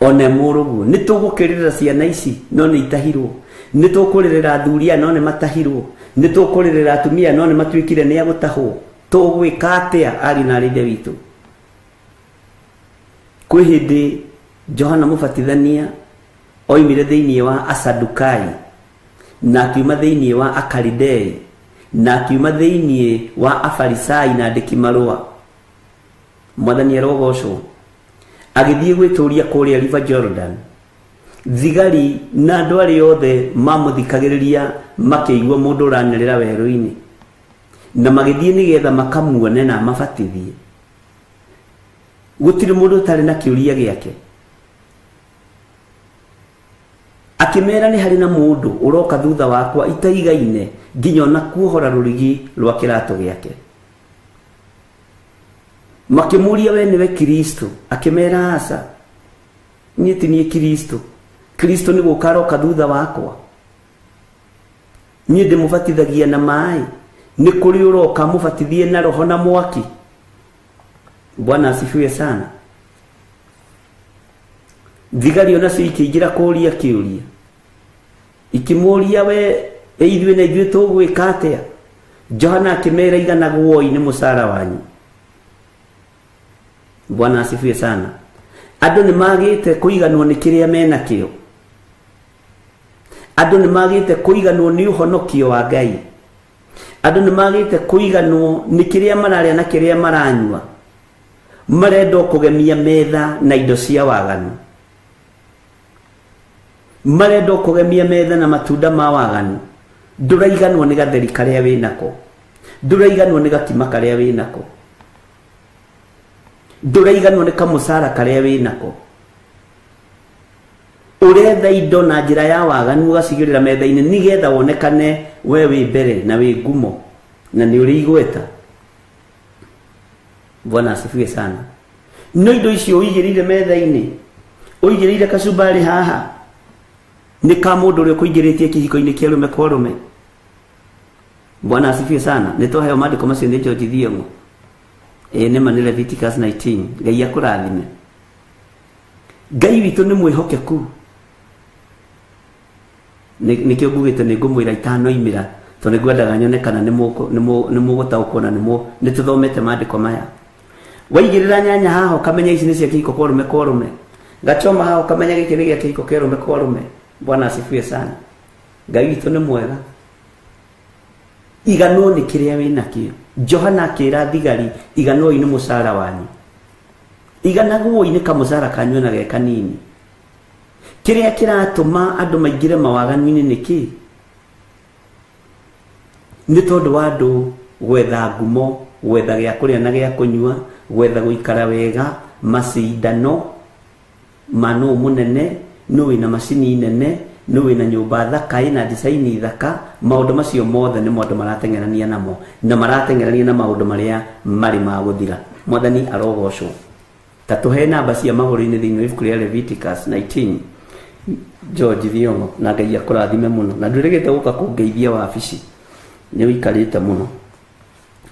one mũrũguo. Nĩ tũgũkĩrĩrĩra ciana ici no nĩ itahirwo, nĩ tũkũrĩrĩra athuri aya no nĩ matahirwo, nĩ tũkũrĩrĩra atumia no nĩ matuĩkire nĩ agũtahwo. Tũgwĩka atĩa ariũ na aarĩ a Ithe witũ? Kwĩ hĩndĩ Johana Mũbatithania oimire thĩinĩ wa Asadukai, na akiuma thĩinĩ wa Akaridei, na akiuma thĩinĩ wa Afarisai na andĩki marũa. Mwathani arogocwo. Agĩthiĩ gwĩtũria kũrĩa River Jordan. Thigari na andũ arĩa othe mamũthikagĩrĩria makĩigua mũndũ ũranĩrĩra werũ-inĩ, na magĩthiĩ nĩgetha makamuone na mabatithie. Gũtirĩ mũndũ ũtarĩ na kĩũria gĩake. Akĩmera nĩ harĩ na mũndũ ũroka thutha wakwa itaigaine nginya ona kuohora rũrigi rwa kĩratũ gĩake. Makĩmũria we nĩwe Kristo? Akĩmera aca, niĩ ti niĩ Kristo. Kristo nĩ gũka aroka thutha wakwa. Niĩ ndĩmũbatithagia na maĩ, nĩ kũrĩ ũroka mũbatithie na roho na mwaki. Bwana asifiwe sana. Thigari onacio ikĩingĩra kũũria kĩũria, ikĩmũũria we ithuĩ na ithuĩ tũgwĩka atĩa? Johana akĩmera iganagwoi nĩ mũcara wanyu. Bwana asifiwe sana. Andũ nĩ magĩte kũiganwo nĩ kĩrĩa menakĩo. Andũ nĩ magĩte kũiganwo nĩ ũhonokio wa Ngai. Andũ nĩ magĩte kũiganwo nĩ kĩrĩa mararĩa na kĩrĩa maranyua. Marenda kũgemia metha na indo cia waganu. Marenda kũgemia metha na matunda ma waganu. Ndũraiganwo nĩ gatheri karĩa wĩnako, ndũraiganwo nĩ gakima karĩa wĩnako, ndũraiganwo nĩ kamũcara karĩa wĩnako. Ũretha indo na njĩra ya waganu ũgacigĩrĩra metha-inĩ nĩgetha wonekane we wĩ mbere na wĩ ngumo na nĩ ũrĩ igweta. Bwana asifiwe sana. No indo icio ũigĩrĩire metha-inĩ, ũigĩrĩire kacumbari haha, nĩ ka mũndũ ũrĩa ũkũingĩrĩtie kĩhiko-inĩ kĩa arũme kwa arũme. Bwana asifiwe sana. Nĩ twaheo maandĩko macio nĩ George Thiong'o. Ĩĩ nĩma nĩ Leviticus 19. Ngai akũrathime. Ngai witũ nĩ mwĩhokeku. Nĩkĩo ngugĩte nĩ ngũmwĩra itanoimĩra, tondũ nĩ ngwendaga nyone kana nĩ mũgũtaũkwo na nĩ tũthomete maandĩko maya. Waigĩrĩra nyanya haha ũkamenya ici nĩ cia kĩhiko kwa ũrũme kwa ũrũme. Gachoma haha ũkamenya gĩkĩ nĩ gĩa kĩhiko kĩa ũrũme kwa ũrũme. Bwana asifiwe sana. Ngai witũ nĩ mwega. Iganwo nĩ kĩrĩa wĩnakĩo. Johana akĩra thigari, iganwoi nĩ mũcara wanyu. Iganagwoi nĩ kamũcara kanyu na ge kanini. Kĩrĩa kĩratũma andũ maingĩre mawaganu-inĩ nĩ kĩ? Nĩ tondũ wa andũ gwetha ngumo, gwetha gĩa kũrĩa na gĩa kũnyua, gwetha gũikara wega, macindano ma nũ mũnene, nũ wĩna macini nene, nũ wĩna nyũmba thaka ĩna design thaka. Maũndũ macio mothe nĩmo andũ marateng'erania namo, na marateng'erania na maũndũ marĩa marĩ ma gũthira. Mwathani arogocwo. Ta tũhe namba cia magũrũ-inĩ thĩinĩ wa ibuku rĩa Leviticus 19. George Thiongo, na Ngai akũrathime mũno. Na ndũrĩgĩte gũka kũngeithia wabici, nĩ ũikarĩte mũno.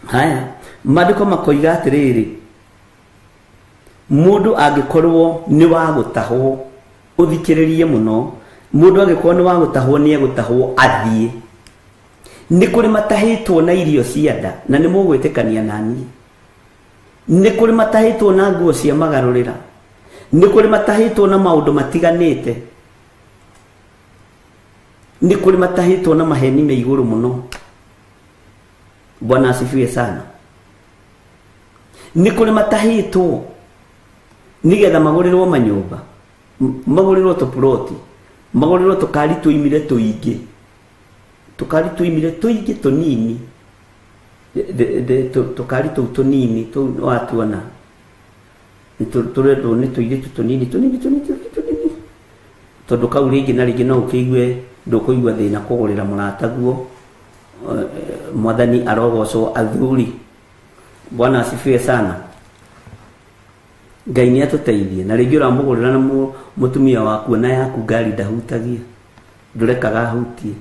Haya, maandĩko makoiga atĩrĩrĩ, mũndũ angĩkorwo nĩ wa gũtahwo, ũthikĩrĩrie mũno, mũndũ angĩkorwo nĩ wa gũtahwo nĩ egũtahwo athiĩ. Nĩ kũrĩ matahĩtwo na irio cia nda, na nĩ mũgwĩtĩkania na niĩ. Nĩ kũrĩ matahĩtwo na nguo cia magarũrĩra. Nĩ kũrĩ matahĩtwo na maũndũ matiganĩte. Nĩ kũrĩ matahĩtwo na maheni me igũrũ mũno. Bwana asifiwe sana. Nĩ kũrĩ matahĩtwo nĩgetha magũrĩrwo manyũmba, magũrĩrwo tũploti, magũrĩrwo tũkari tũimire tũingĩ, tũkari tũimire tũingĩ tũnini, tũkari tũu tũnini tũu watuona tũrendwo nĩ tũirĩtu tũnini tũnini tũnini tũnini, tondũ kau rĩngĩ na rĩngĩ no ũkĩigue ndũkũigua thĩna kũgũrĩra mũrataguo. Mwathani arogocwo. Athuri, Bwana asifiwe sana. Ngai nĩ atũteithie. Na rĩngĩ ũramũgũrĩra na mũtumia waku na yaku ngari ndahutagia, ndũrekaga ahutie.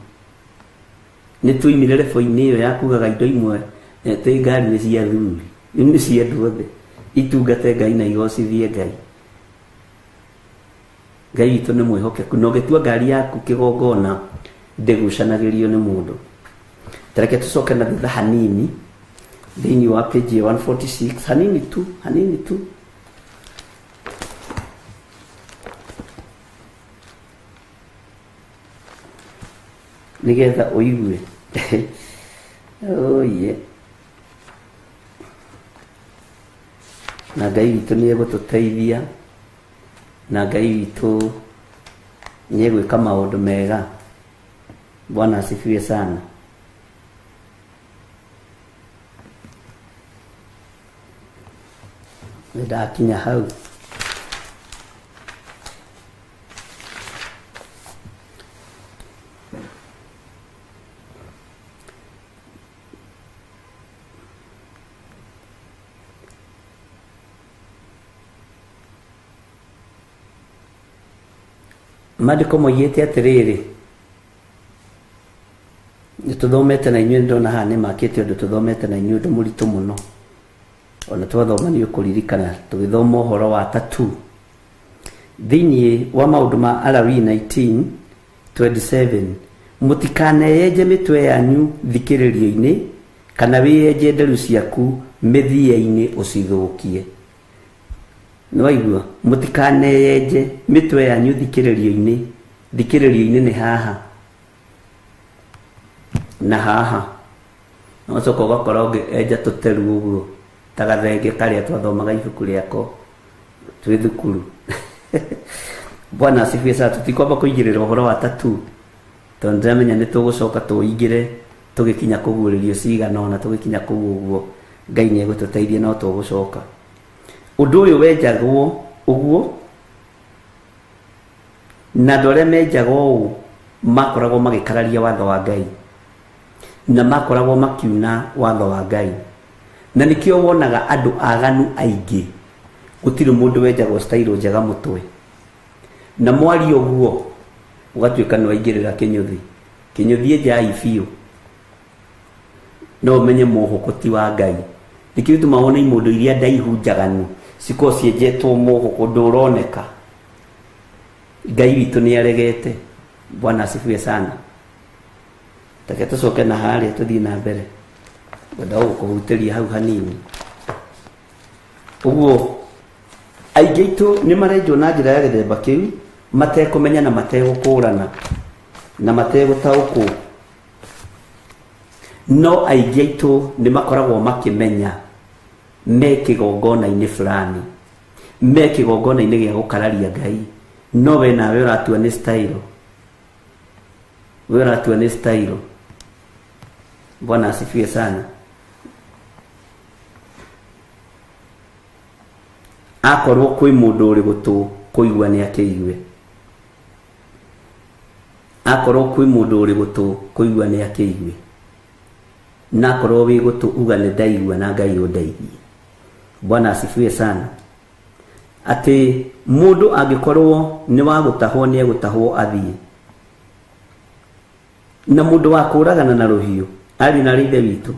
Nĩ tũimire rebo-inĩ ĩyo ya kugaga indo imwe atĩ ngari nĩ cia athuri, nĩ cia andũ othe, itungate Ngai na igocithie Ngai. Ngai witũ nĩ mwĩhokeku, na ũngĩtua ngari yaku kĩgongona ndĩgucanagĩrio nĩ mũndũ. Tareke tũcoke na thutha hanini thĩinĩ wa page 146, hanini tu, hanini tu. Nĩgetha ũigue. Oye. Na Ngai witũ nĩ egũtũteithia, na Ngai witũ nĩ egwĩka maũndũ mega. Bwana asifiwe sana. Nĩ ndakinya hau. Maandĩko moigĩte atĩrĩrĩ, nĩ tũthomete na inyuĩ, ndona haha nĩ makĩte ũndũ tũthomete na inyuĩ ũndũ mũritũ mũno. Ona twathoma nĩ ũkũririkana tũgĩthoma ũhoro wa tattoo. Thĩinĩ wa maũndũ ma Alawii 19:27, mũtikaneyenje mĩtwe yanyu thikĩrĩrio-inĩ, kana wĩyenje nderu ciaku mĩthia-inĩ ũcithũkie. Nĩ waigua? Mũtikaneyenje mĩtwe yanyu thikĩrĩrio-inĩ. Thikĩrĩrio-inĩ nĩ haha na haha. Na ũcoka ũgakora ũngĩenja tũteru ũguo ta gathenge karĩa twathomaga ibuku rĩako twĩ thukuru. Bwana asifiwe sana. Tũtikwamba kũigĩrĩra ũhoro wa tattoo, tondũ ndĩramenya nĩ tũgũcoka tũingĩre tũgĩkinya kũguũrĩrio cigana ũna, tũgĩkinya kũu ũguo Ngai nĩ egũtũteithia, no tũgũcoka. Ũndũ ũyũ wenjagwo ũguo, na andũ arĩa menjaga ũũ makoragwo magĩkararia watho wa Ngai, na makoragwo makiuna watho wa Ngai. Na nĩkĩo wonaga andũ aganu aingĩ, gũtirĩ mũndũ wenjagwo style njega mũtwe. Na mwaria ũguo ũgatuĩka nĩ waingĩrĩra kĩnyũthi. Kĩnyũthi enjai biũ, no ũmenye mũhũkũ ti wa Ngai. Nĩkĩo gĩtũmaga wone imũndũ iria ndaihu njaganu cikorwo cienjetwo mũhuko ndũroneka. Ngai witũ nĩ aregete. Bwana asifiwe sana. Take tũcoke na harĩa tũthiĩ na mbere. Ngwenda gũkũhutĩria hau hanini. Ũguo aingĩ aitũ nĩ marenjwo na njĩra ya gĩthemba kĩu matekũmenya na mategũkũrana na mategũtaũkwo. No aingĩ aitũ nĩ makoragwo makĩmenya me kĩgongona-inĩ fulani, me kĩgongona-inĩ gĩa gũkararia Ngai, no we nawe ũratua nĩ style, we ũratua nĩ style. Bwana asifiwe sana. Akorwo kwĩ mũndũ ũrĩ gũtũ kũigua nĩ akĩigue, akorwo kwĩ mũndũ ũrĩ gũtũ kũigua nĩ akĩigue, na akorwo wĩ gũtũ uga nĩ ndaigua na Ngai ũndeithie. Bwana asifiwe sana. Atĩ mũndũ angĩkorwo nĩ wa gũtahwo nĩ egũtahwo athiĩ, na mũndũ wa kũragana na rũhiũ arĩ na ithe witũ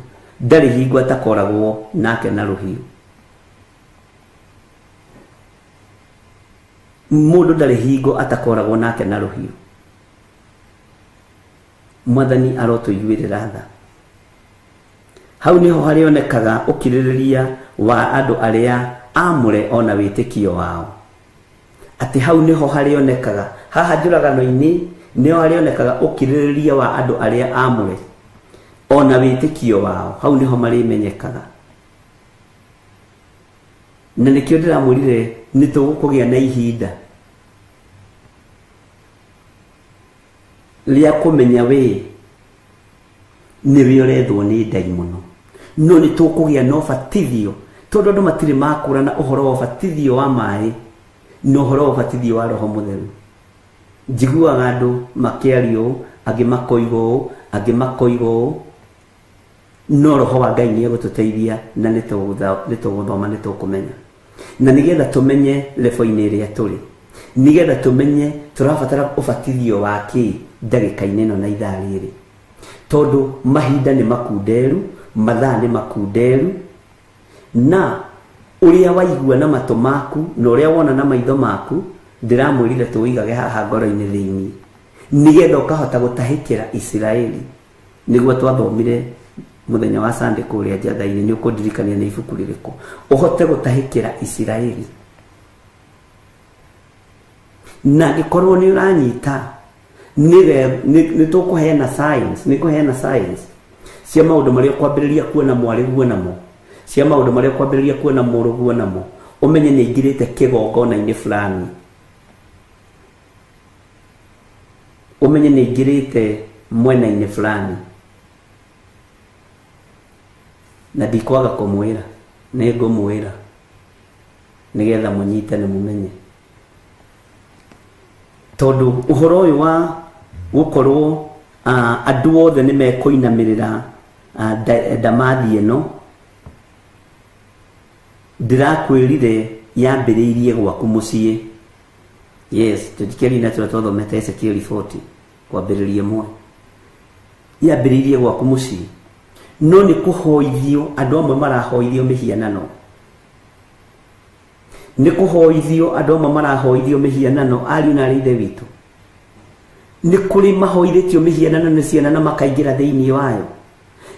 ndarĩ hingo atakoragwo nake na rũhiũ. Mũndũ ndarĩ hingo atakoragwo nake na rũhiũ. Mwathani arotũiguĩrĩra tha. Hau niho harĩonekaga ũkirĩrĩria wa andũ arĩa amũre ona wĩtĩkio wao. Atĩ hau niho harĩonekaga, haha njũragano-inĩ niho harĩonekaga ũkirĩrĩria wa andũ arĩa amũre ona wĩtĩkio wao, hau niho marĩmenyekaga. Na nĩkĩo ndĩramwĩrire nĩ tũgũkũgĩa na ihinda rĩa kũmenya we nĩwe ũrethwo nĩ ndaimono, no nĩ tũkũgĩa na ũbatithio, tondũ andũ matirĩ makũrana ũhoro wa ũbatithio wa maĩ na ũhoro wa ũbatithio wa Roho Mũtheru. Njiguaga andũ makĩaria ũũ, angĩ makoiga ũũ, angĩ makoiga ũũ, no Roho wa Ngai nĩ egũtũteithia na nĩ tũgũthoma, nĩ tũkũmenya. Na nĩgetha tũmenye level-inĩ ĩrĩa tũrĩ, nĩgetha tũmenye tũrabatara ũbatithio wa kĩ ndagĩka-inĩ ĩno na ithaa rĩrĩ, tondũ mahinda nĩ makunderu, mathaa nĩ makunderu, na ũrĩa waigua na matũ maku na ũrĩa wona na maitho maku ndĩramwĩrire tũigage haha ngoro-inĩ thĩinĩ, nĩgetha ũkahota gũtahĩkĩra Isiraeli. Nĩguo twathomire mũthenya wa Sunday kũrĩa Njatha-inĩ, nĩ ũkũndirikania nĩ ibuku rĩrĩkũ, ũhote gũtahĩkĩra Isiraeli. Na angĩkorwo nĩ ũranyita, nĩ tũkũheana science, nĩ kũheana science cia maũndũ marĩa ũkwambĩrĩria kuona mwarĩguo namo, cia maũndũ marĩa ũkwambĩrĩria kuona mũrũguo namo, ũmenye nĩ aingĩrĩte kĩgongona-inĩ fulani, ũmenye nĩ aingĩrĩte mwena-inĩ fulani. Na ndikwaga kũmwĩra, nĩ ngũmwĩra nĩgetha mũnyite na mũmenye, tondũ ũhoro ũyũ wa gũkorwo andũ othe nĩ mekũinamĩrĩra ndamathi ĩno, ndĩrakwĩrire yambĩrĩirie gwaku mũciĩ. Yes, tũtikĩri na tũrĩa twathomete Ezekiel 40 kwambĩrĩria ĩmwe, yambĩrĩirie gwaku mũciĩ, no nĩ kũhoithio andũ amwe marahoithio mĩhianano, nĩ kũhoithio andũ amwe marahoithio mĩhianano. Ariũ na arĩ ithe witũ, nĩ kũrĩ mahoithĩtio mĩhianano nĩ ciana na makaingĩra thĩinĩ wayo,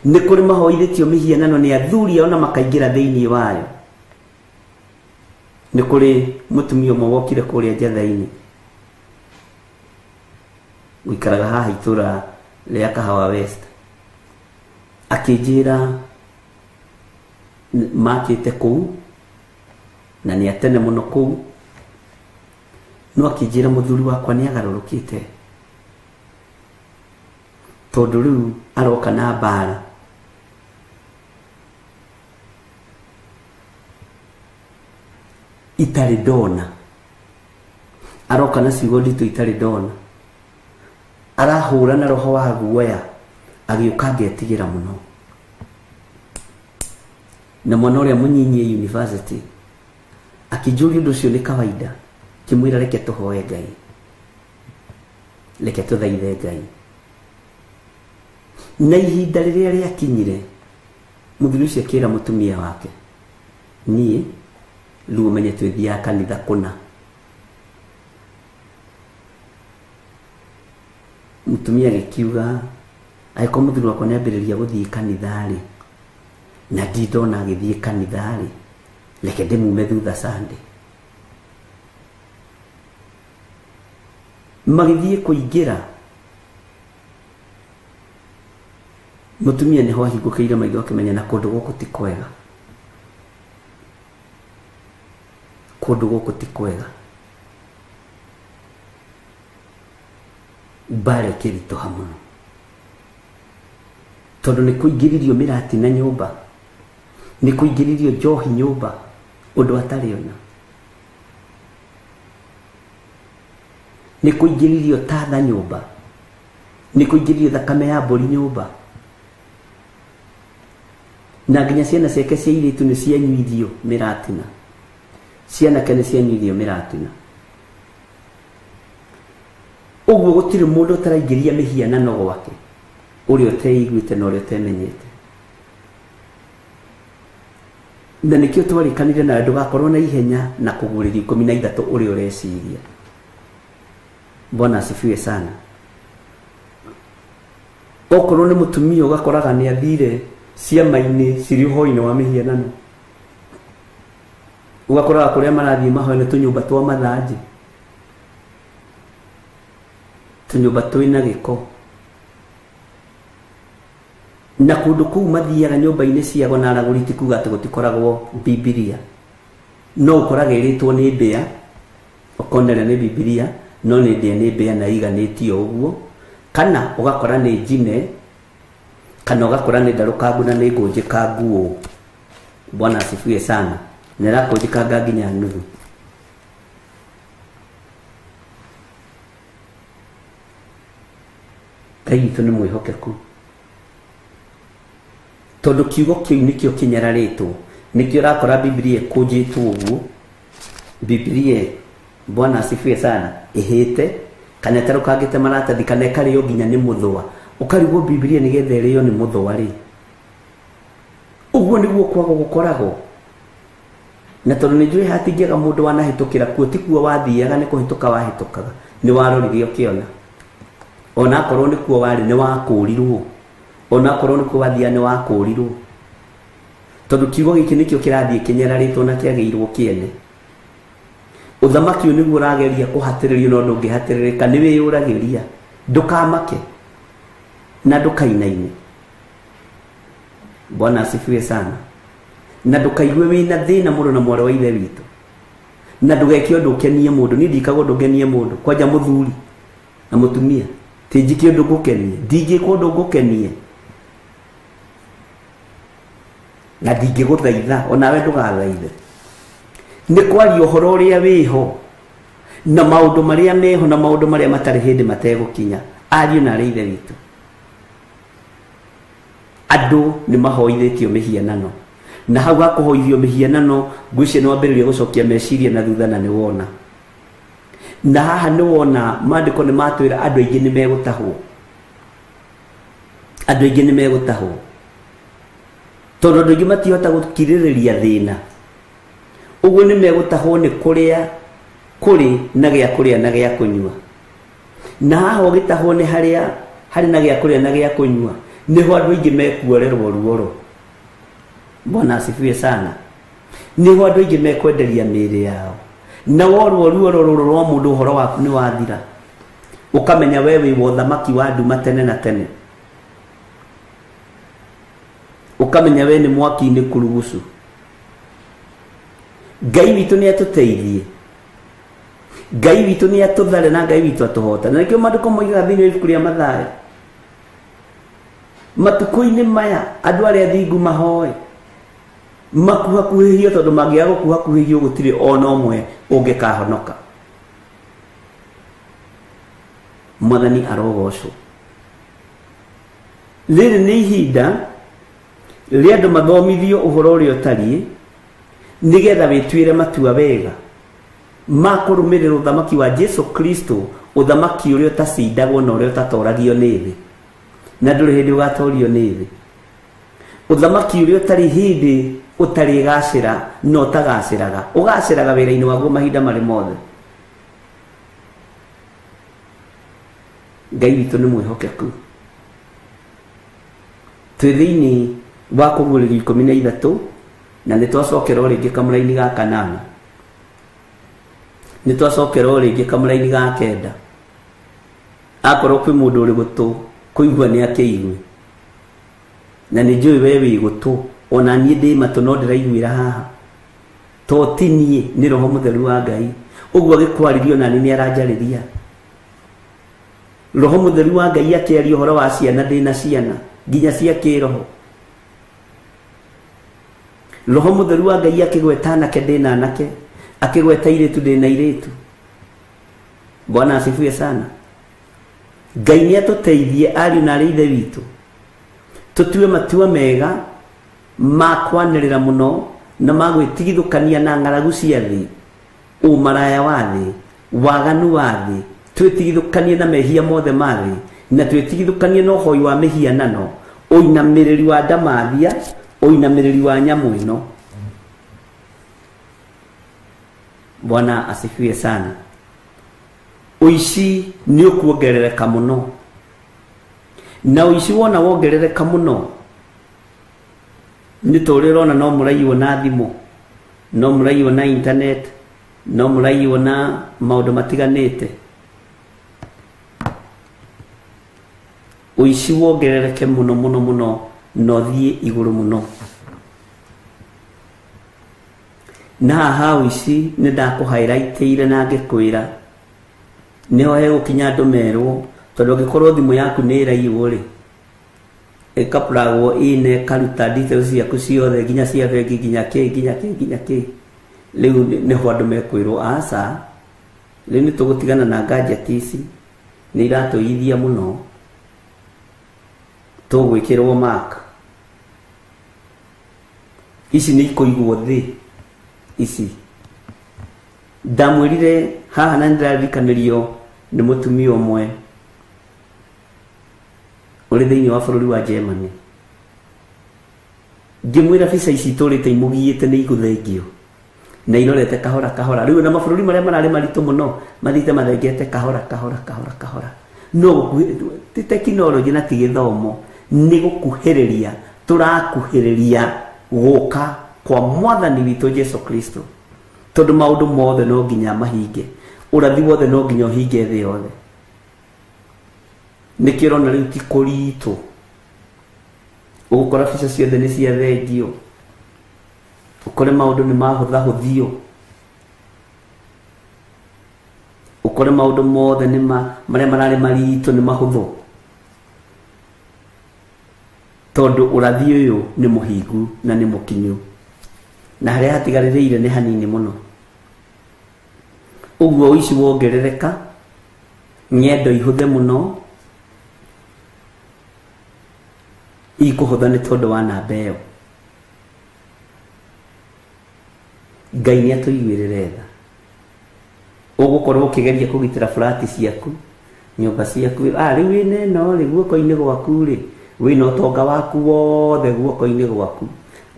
nĩ kũrĩ mahoithĩtio mĩhianano nĩ athuri ao na makaingĩra thĩinĩ wayo. Nĩ kũrĩ mũtumia ũmwe wokire kũrĩa Njatha-inĩ, ũikaraga haha itũra rĩa Kahawa West, akĩnjĩra makĩte kũu na nĩ atene mũno kũu, no akĩnjĩra mũthuri wakwa nĩ agarũrũkĩte, tondũ rĩu aroka na mbara. Itarĩ ndona, aroka na ciugo nditũ itarĩ ndona, arahũra na roho wa guoya, agĩũka ngetigĩra mũno. Na mwana ũrĩa mũnyinyi university akĩnjũria ũndũ ũcio nĩ kawaida, kĩmwĩra reke tũhoe Ngai, reke tũthaithe Ngai. Na ihinda rĩrĩa rĩakinyire Mũthuri ũcio akĩra mũtumia wake, niĩ rĩu ũmenye twĩthiaga kanitha kũna. Mũtumia agĩkiuga angĩkorwo mũthuri wakwa nĩambĩrĩria gũthiĩ kanitha rĩ, na ndindona agĩthiĩ kanitha rĩ, reke ndĩmume thutha Sunday. Magĩthiĩ kũingĩra, mũtumia nĩho ahingũkĩire maitho akĩmenya na kũndũ gũkũ ti kwega. Kũndũ gũkũ ti kwega. Mbara ĩkĩritũha mũno tondũ nĩ kũingĩririo mĩratina nyũmba, nĩ kũingĩririo njohi nyũmba, ũndũ atarĩ ona, nĩ kũingĩririo tatha nyũmba, nĩ kũingĩririo thakame ya mbũri nyũmba, na nginya ciana ciake cia airĩtu nĩ cianyuithio mĩratina, cianake nĩ cianyuithio mĩratina. Ũguo gũtirĩ mũndũ ũtaraingĩria mĩhianano gwake, ũrĩa ũteiguĩte na ũrĩa ũtemenyete. Na nĩkĩo twarĩkanire nawe ndũgakorwo na ihenya na kũgũrĩria 13 ũrĩa ũreciria. Bwana asifiwe sana. Okorwo nĩ mũtumia ũgakoraga nĩ athire ciama-inĩ cirĩ ũhoro-inĩ wa mĩhianano, ũgakoraga kũrĩa marathiĩ mahoya nĩ tũnyũmba twa mathanjĩ, tũnyũmba twĩna gĩko, na kũndũ kũu mathiaga nyũmba-inĩ ciao na aragũri ti kuga atĩ gũtikoragwo Bibilia, no ũkoraga ĩrĩtwo nĩ mbĩa, ũkonera nĩ Bibilia no nĩ ndĩa nĩ mbĩa na iganĩtio ũguo, kana ũgakora nĩ njine, kana ũgakora nĩ ndarũkangu na nĩ ngũnjĩkangu ũũ. Bwana asifiwe sana. Na ĩrakũnjĩkanga nginya nuthu. Ngai witũ nĩ mwĩhokeku, tondũ kiugo kĩu nĩkĩo kĩnyararĩtwo, nĩkĩo ũrakora Bibilia ĩkũnjĩtwo ũguo. Bibilia, Bwana asifiwe sana, ĩhĩte kana ĩtarũkangĩte maratathi kana ĩkarĩo nginya nĩ mũthũa, ũkarigwo Bibilia nĩgetha ĩrĩo nĩ mũthũa rĩ. Ũguo nĩguo kwaga gũkoragwo. Na tondũ nĩ njũĩ hatingĩaga mũndũ wanahĩtũkĩra kuo, ti kuo wathiaga nĩ kũhĩtũka wahĩtũkaga, nĩ warorire ũkĩona, ona akorwo nĩ kuo warĩ nĩ wakũrirwo, ona akorwo nĩ kuo wathiaga nĩ wakũrirwo, tondũ kiugo gĩkĩ nĩkĩo kĩrathiĩ kĩnyararĩtwo na kĩagĩirwo kĩene. Ũthamaki ũyũ nĩguo ũrageria kũhatĩrĩrio no ndũngĩhatĩrĩrĩka, nĩ wĩyũragĩria. Ndũkamake na ndũkainaine. Bwana asifiwe sana. Na ndũkaigue wĩna thĩna mũno na mwarĩ wa ithe witũ, na ndũgeke ũndũ ũkenie mũndũ. Niĩ ndikaga ũndũ ngenie mũndũ, kwanja mũthuri na mũtumia ti njike ũndũ ngũkenie, ndingĩka ũndũ ngũkenie na ndingĩgũthaitha, onawe ndũgathaithe. Nĩ kwaria ũhoro ũrĩa wĩho na maũndũ marĩa meho na maũndũ marĩa matarĩ hĩndĩ mategũkinya. Ariũ na arĩ ithe witũ, andũ nĩ mahoithĩtio mĩhianano, na hau hakũhoithio mĩhianano ngwĩciria nĩ wambĩrĩria gũcokia meciria na thutha, na nĩ wona. Na haha nĩ wona maandĩko nĩ matwĩra andũ aingĩ nĩ megũtahwo, andũ aingĩ nĩ megũtahwo, tondũ andũ aingĩ matihota gũkirĩrĩria thĩna. Ũguo nĩ megũtahwo nĩ kũrĩa kũrĩ na gĩa kũrĩa na gĩa kũnyua. Na haha ũgĩtahwo nĩ harĩa harĩ na gĩa kũrĩa na gĩa kũnyua, nĩho andũ aingĩ mekuorerwo ruoro. Bwana asifiwe sana. Nĩho andũ aingĩ mekwenderia mĩĩrĩ yao, na worwo ruoro rũrũ rwa mũndũ ũhoro waku nĩ wathira, ũkamenya we wĩ wa ũthamaki wa nduma tene na tene, ũkamenya we nĩ mwaki-inĩ kurugucu. Ngai witũ nĩ atũteithie, Ngai witũ nĩ atũthare, na Ngai witũ atũhota. Na nĩkĩo maandĩko moigaga thĩinĩ wa ibuku rĩa Mathayo, matukũ-inĩ maya andũ arĩa athingu mahoe makuhakuhĩhio, tondũ mangĩaga gũkuhakuhĩhio gũtirĩ ona ũmwe ũngĩkahonoka. Mwathani arogocwo. Rĩrĩ nĩ ihinda rĩa andũ mathomithio ũhoro ũrĩa ũtariĩ, nĩgetha wĩtuĩre matua wega ma kũrũmĩrĩra ũthamaki wa Jesu Kristo, ũthamaki ũrĩa ũtacindagwo na ũrĩa ũtatoragio nĩ thĩ, na ndũrĩ hĩndĩ ũgatorio nĩ thĩ. Ũthamaki ũrĩa ũtarĩ hĩndĩ ũtarĩ gacĩra na ũtagacĩraga, ũgacĩraga wĩra-inĩ waguo mahinda marĩ mothe. Ngai witũ nĩ mwĩhokeku. Twĩ thĩinĩ wa kũguũrĩrio 13 na nĩ twacokera o rĩngĩ kamũraini ga 8, nĩ twacokera o rĩngĩ kamũraini ga 9. Akorwo kwĩ mũndũ ũrĩ gũtũ kũigua nĩ akĩigue, na nĩ njũĩ we wĩ gũtũ, ona niĩ ndĩ matũ no ndĩraiguĩra haha, to ti niĩ, nĩ Roho Mũtheru wa Ngai. Ũguo agĩkwarĩria ona niĩ nĩ aranjarĩria. Roho Mũtheru wa Ngai akĩaria ũhoro wa ciana, ndĩna ciana nginya cia kĩroho. Roho Mũtheru wa Ngai akĩgweta anake, ndĩna anake, akĩgweta airĩtu, ndĩna airĩtu. Bwana asifiwe sana. Ngai nĩ atũteithie ariũ na arĩ ithe witũ, tũtue matua mega ma kwanĩrĩra mũno na ma gwĩtigithũkania na ng'aragu cia thĩ, ũmaraya wa thĩ, waganu wa thĩ, twĩtigithũkanie na mehia mothe ma thĩ, na twĩtigithũkanie na ũhoi wa mĩhianano, ũinamĩrĩri wa ndamathia, ũinamĩrĩri wa nyamũ ĩno. Bwana asifiwe sana. Ũici nĩ ũkuongerereka mũno, na ũici wona wongerereka mũno nĩ ta ũrĩa ũrona no mũraiywo na thimũ, no mũraiywo na internet, no mũraiywo na maũndũ matiganĩte. Ũici wongerereke mũno mũno mũno na ũthiĩ igũrũ mũno. Na haha ũici nĩ ndakũhighlightĩire na ngĩkwĩra nĩho hegũkinya andũ merwo, tondũ angĩkorwo thimũ yaku nĩ ĩraiywo rĩ, ĩkaplagwo ine ĩkaruta details ciaku ciothe nginya cia bengi, nginya kĩ, nginya kĩ, nginya kĩ. Rĩu nĩho andũ mekwĩrwo aca, rĩu nĩ tũgũtigana na gadget ici, nĩ iratũithia mũno, tũgwĩkĩrwo mark. Ici nĩ ikũigwo thĩ ici. Ndamwĩrire haha na nĩndĩraririkanĩrio nĩ mũtumia ũmwe ũrĩ thĩinĩ wa bũrũri wa Germany. Ngĩmwĩra bica ici itũrĩte imũgiĩte nĩ igũthengio na irorete kahora kahora. Rĩu na mabũrũri marĩa mararĩ maritũ mũno mathiĩte mathengete kahora kahora kahora kahora. No gũkuhĩ, ti tekinoronjĩ na ti gĩthomo, nĩ gũkuhĩrĩria tũrakuhĩrĩria gũka kwa mwathani witũ Jesu Kristo, tondũ maũndũ mothe no nginya mahinge, ũrathi wothe no nginya ũhinge thĩ yothe. Nĩkĩo ũrona rĩu ti kũritũ, ũgũkora bica ciothe nĩ ciathengio, ũkore maũndũ nĩ mahũthahũthio, ũkore maũndũ mothe nĩ marĩa mararĩ maritũ nĩ mahũthũ, tondũ ũrathi ũyũ nĩ mũhingu na nĩ mũkinyu, na harĩa hatigarĩrĩire nĩ hanini mũno. Ũguo ũici wongerereka, ng'endo ihũthe mũno, ikũhũtha nĩ tondũ wa namba ĩyo. Ngai nĩ atũiguĩrĩre tha. Ũgũkorwo ũkĩgeria kũgitĩra flat ciaku, nyũmba ciaku, rĩu wĩna ĩno rĩ guoko-inĩ gwaku rĩ, wĩna ũtonga waku wothe guoko-inĩ gwaku,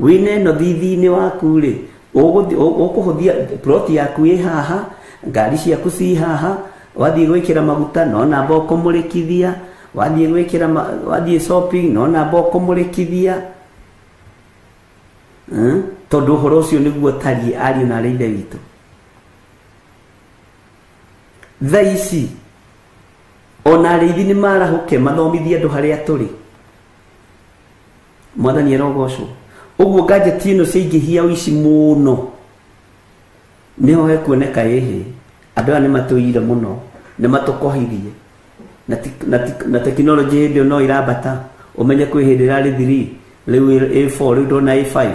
wĩna ĩno thithi-inĩ waku rĩ, ũkũhũthia plot yaku ĩ haha, ngari ciaku ci haha, wathiĩ gwĩkĩra maguta no namba ũkũmũrĩkithia, wathiĩ gwĩkĩra wathiĩ shopping no namba ũkũmũrĩkithia. Tondũ ũhoro ũcio nĩguo ũtariĩ ariũ na arĩ ithe witũ. Thaa ici ona arĩithi nĩ marahũke mathomithie andũ harĩa tũrĩ. Mwathani arogocwo. Ũguo gadget ĩno ciaingĩhia ũici mũno, nĩho hekuoneka ĩhĩ andũ aya nĩ matũire mũno, nĩ matũkohirie, na tekinoronjĩ hĩndĩ ĩyo no ĩrambata. Ũmenye kwĩ hĩndĩ ĩrarĩ 3, rĩu A4, rĩu ndona A5.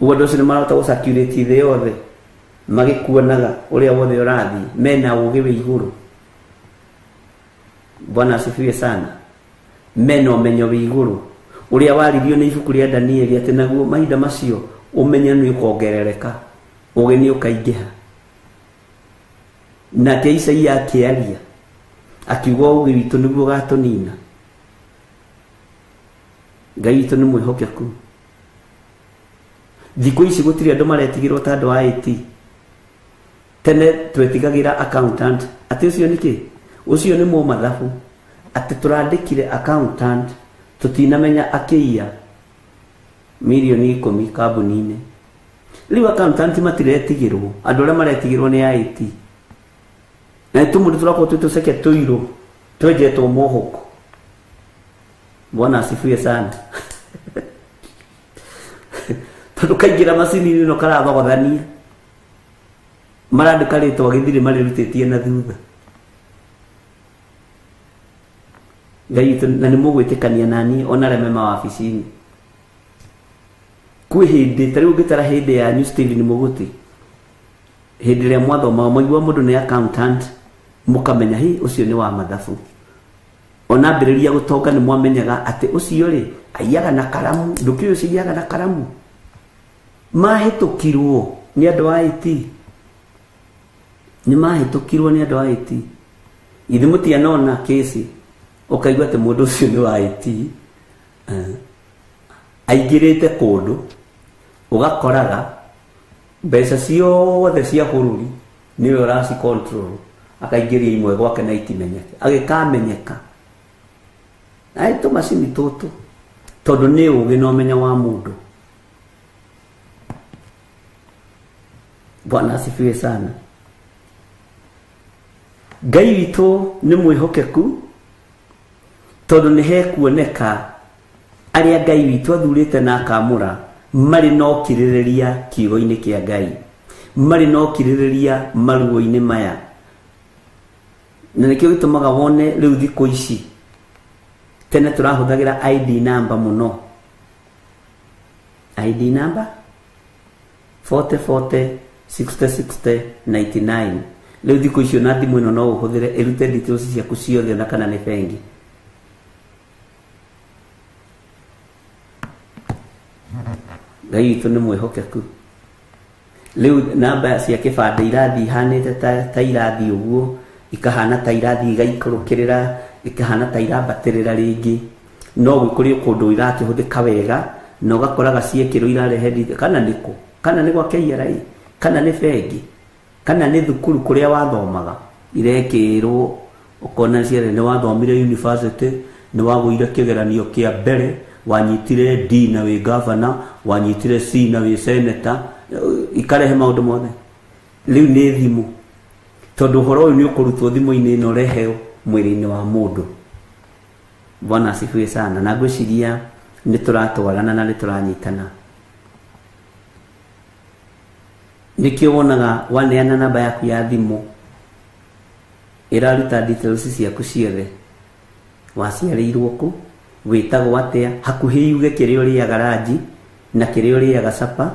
Ũguo andũ acio nĩ marahota gũ-circulate thĩ yothe magĩkuonaga ũrĩa wothe ũrathiĩ, mena ũgĩ wĩ igũrũ. Bwana asifiwe sana. Mena ũmenyo wĩ igũrũ ũrĩa waririo nĩ ibuku rĩa Danieli atĩ naguo mahinda macio ũmenyo nĩ ũkongerereka, ũgĩ nĩ ũkaingĩha. Nake Isaia akĩaria akiuga ũgĩ witũ nĩguo ũgatũnina. Ngai witũ nĩ mwĩhokeku. Thikũ ici gũtirĩ andũ maretigĩrwo ta andũ a IT. Tene twetigagĩra accountant atĩ ũcio nĩ kĩ, ũcio nĩ mũmathabu, atĩ tũrandĩkire accountant tũtinamenya akĩiya milioni 10 kambuni-inĩ. Rĩu accountant matiretigĩrwo, andũ arĩa maretigĩrwo nĩ IT. Na tũmũndũ tũrakorwo twĩ tũceke tũirũ twenjetwo mohoko. Bwana asifiwe sana. Tondũ kaingĩra macini-inĩ ĩno karathogothania, marandĩka rĩtwa gĩthirĩ marĩrutĩtie na thutha. Ngai witũ, na nĩ mũgwĩtĩkania naniĩ ona arĩa me mawabici-inĩ. Kwĩ hĩndĩ ta rĩu ũngĩtara hĩndĩ yanyu Stephen Mũgũti, hĩndĩ ĩrĩa mwathomaga mwaigua mũndũ nĩ accountant mũkamenya hi ũcio nĩ wa mathabu. Ona ambĩrĩria gũtonga nĩ mwamenyaga atĩ ũcio rĩ aiyaga na karamu, ndũkĩũĩ ũcio aiyaga na karamu. Mahĩtũkirwo nĩ andũ a IT. Nĩ mahĩtũkirwo nĩ andũ a IT. Ithe mũtianona kesi ũkaigua atĩ mũndũ ũcio nĩ wa IT, aingĩrĩte kũndũ ũgakoraga mbeca ciothe cia bũrũri nĩwe ũraci control, akaingĩria imwe gwake na itimenyeke, agĩkamenyeka. Na tũmacini tũtũ tondũ nĩ ũgĩ na ũmenyo wa mũndũ. Bwana asifiwe sana. Ngai witũ nĩ mwĩhokeku tondũ nĩ hekuoneka arĩa Ngai witũ athurĩte na akamũra marĩ na ũkirĩrĩria kiugo-inĩ kĩa Ngai, marĩ na ũkirĩrĩria maruo-inĩ maya. Na nĩkĩo gĩtũmaga wone rĩu thikũ ici tene tũrahũthagĩra ID number mũno. ID number 40 40 60 60 99. Rĩu thikũ icio na thimũ ĩno no ũhũthĩre ĩrute details ciaku ciothe ona kana nĩ bengi. Ngai witũ nĩ mwĩhokeku. Rĩu namba cia kĩbandĩ irathiĩ ihanĩte ta irathiĩ ũguo, ikahana ta irathiĩ igaikũrũkĩrĩra, ikahana ta irambatĩrĩra rĩngĩ. No gũkũrĩ kũndũ irakĩhũthĩka wega na ũgakoraga ciekĩrwo irarehe kana nĩkũ, kana nĩ gwa KRA, kana nĩ bengi, kana nĩ thukuru kũrĩa wathomaga irekĩrwo, ũkona ciere nĩ wathomire university, nĩ wagũire kĩgeranio kĩa mbere, wanyitire D na wĩ governor, wanyitire C na wĩ senator, ikarehe maũndũ mothe. Rĩu nĩ thimũ, tondũ ũhoro ũyũ nĩ ũkũrutwo thimũ-inĩ ĩno ũreheo mwĩrĩ-inĩ wa mũndũ. Bwana asifiwe sana. Na ngwĩciria nĩ tũratwarana na nĩ tũranyitana. Nĩkĩo wonaga waneana namba yaku ya thimũ ĩraruta details ciaku ciothe, waciarĩirwo kũ, wĩtagwo atĩa, hakuhĩ yuge kĩrĩa ũrĩaga ranji na kĩrĩa ũrĩaga capa,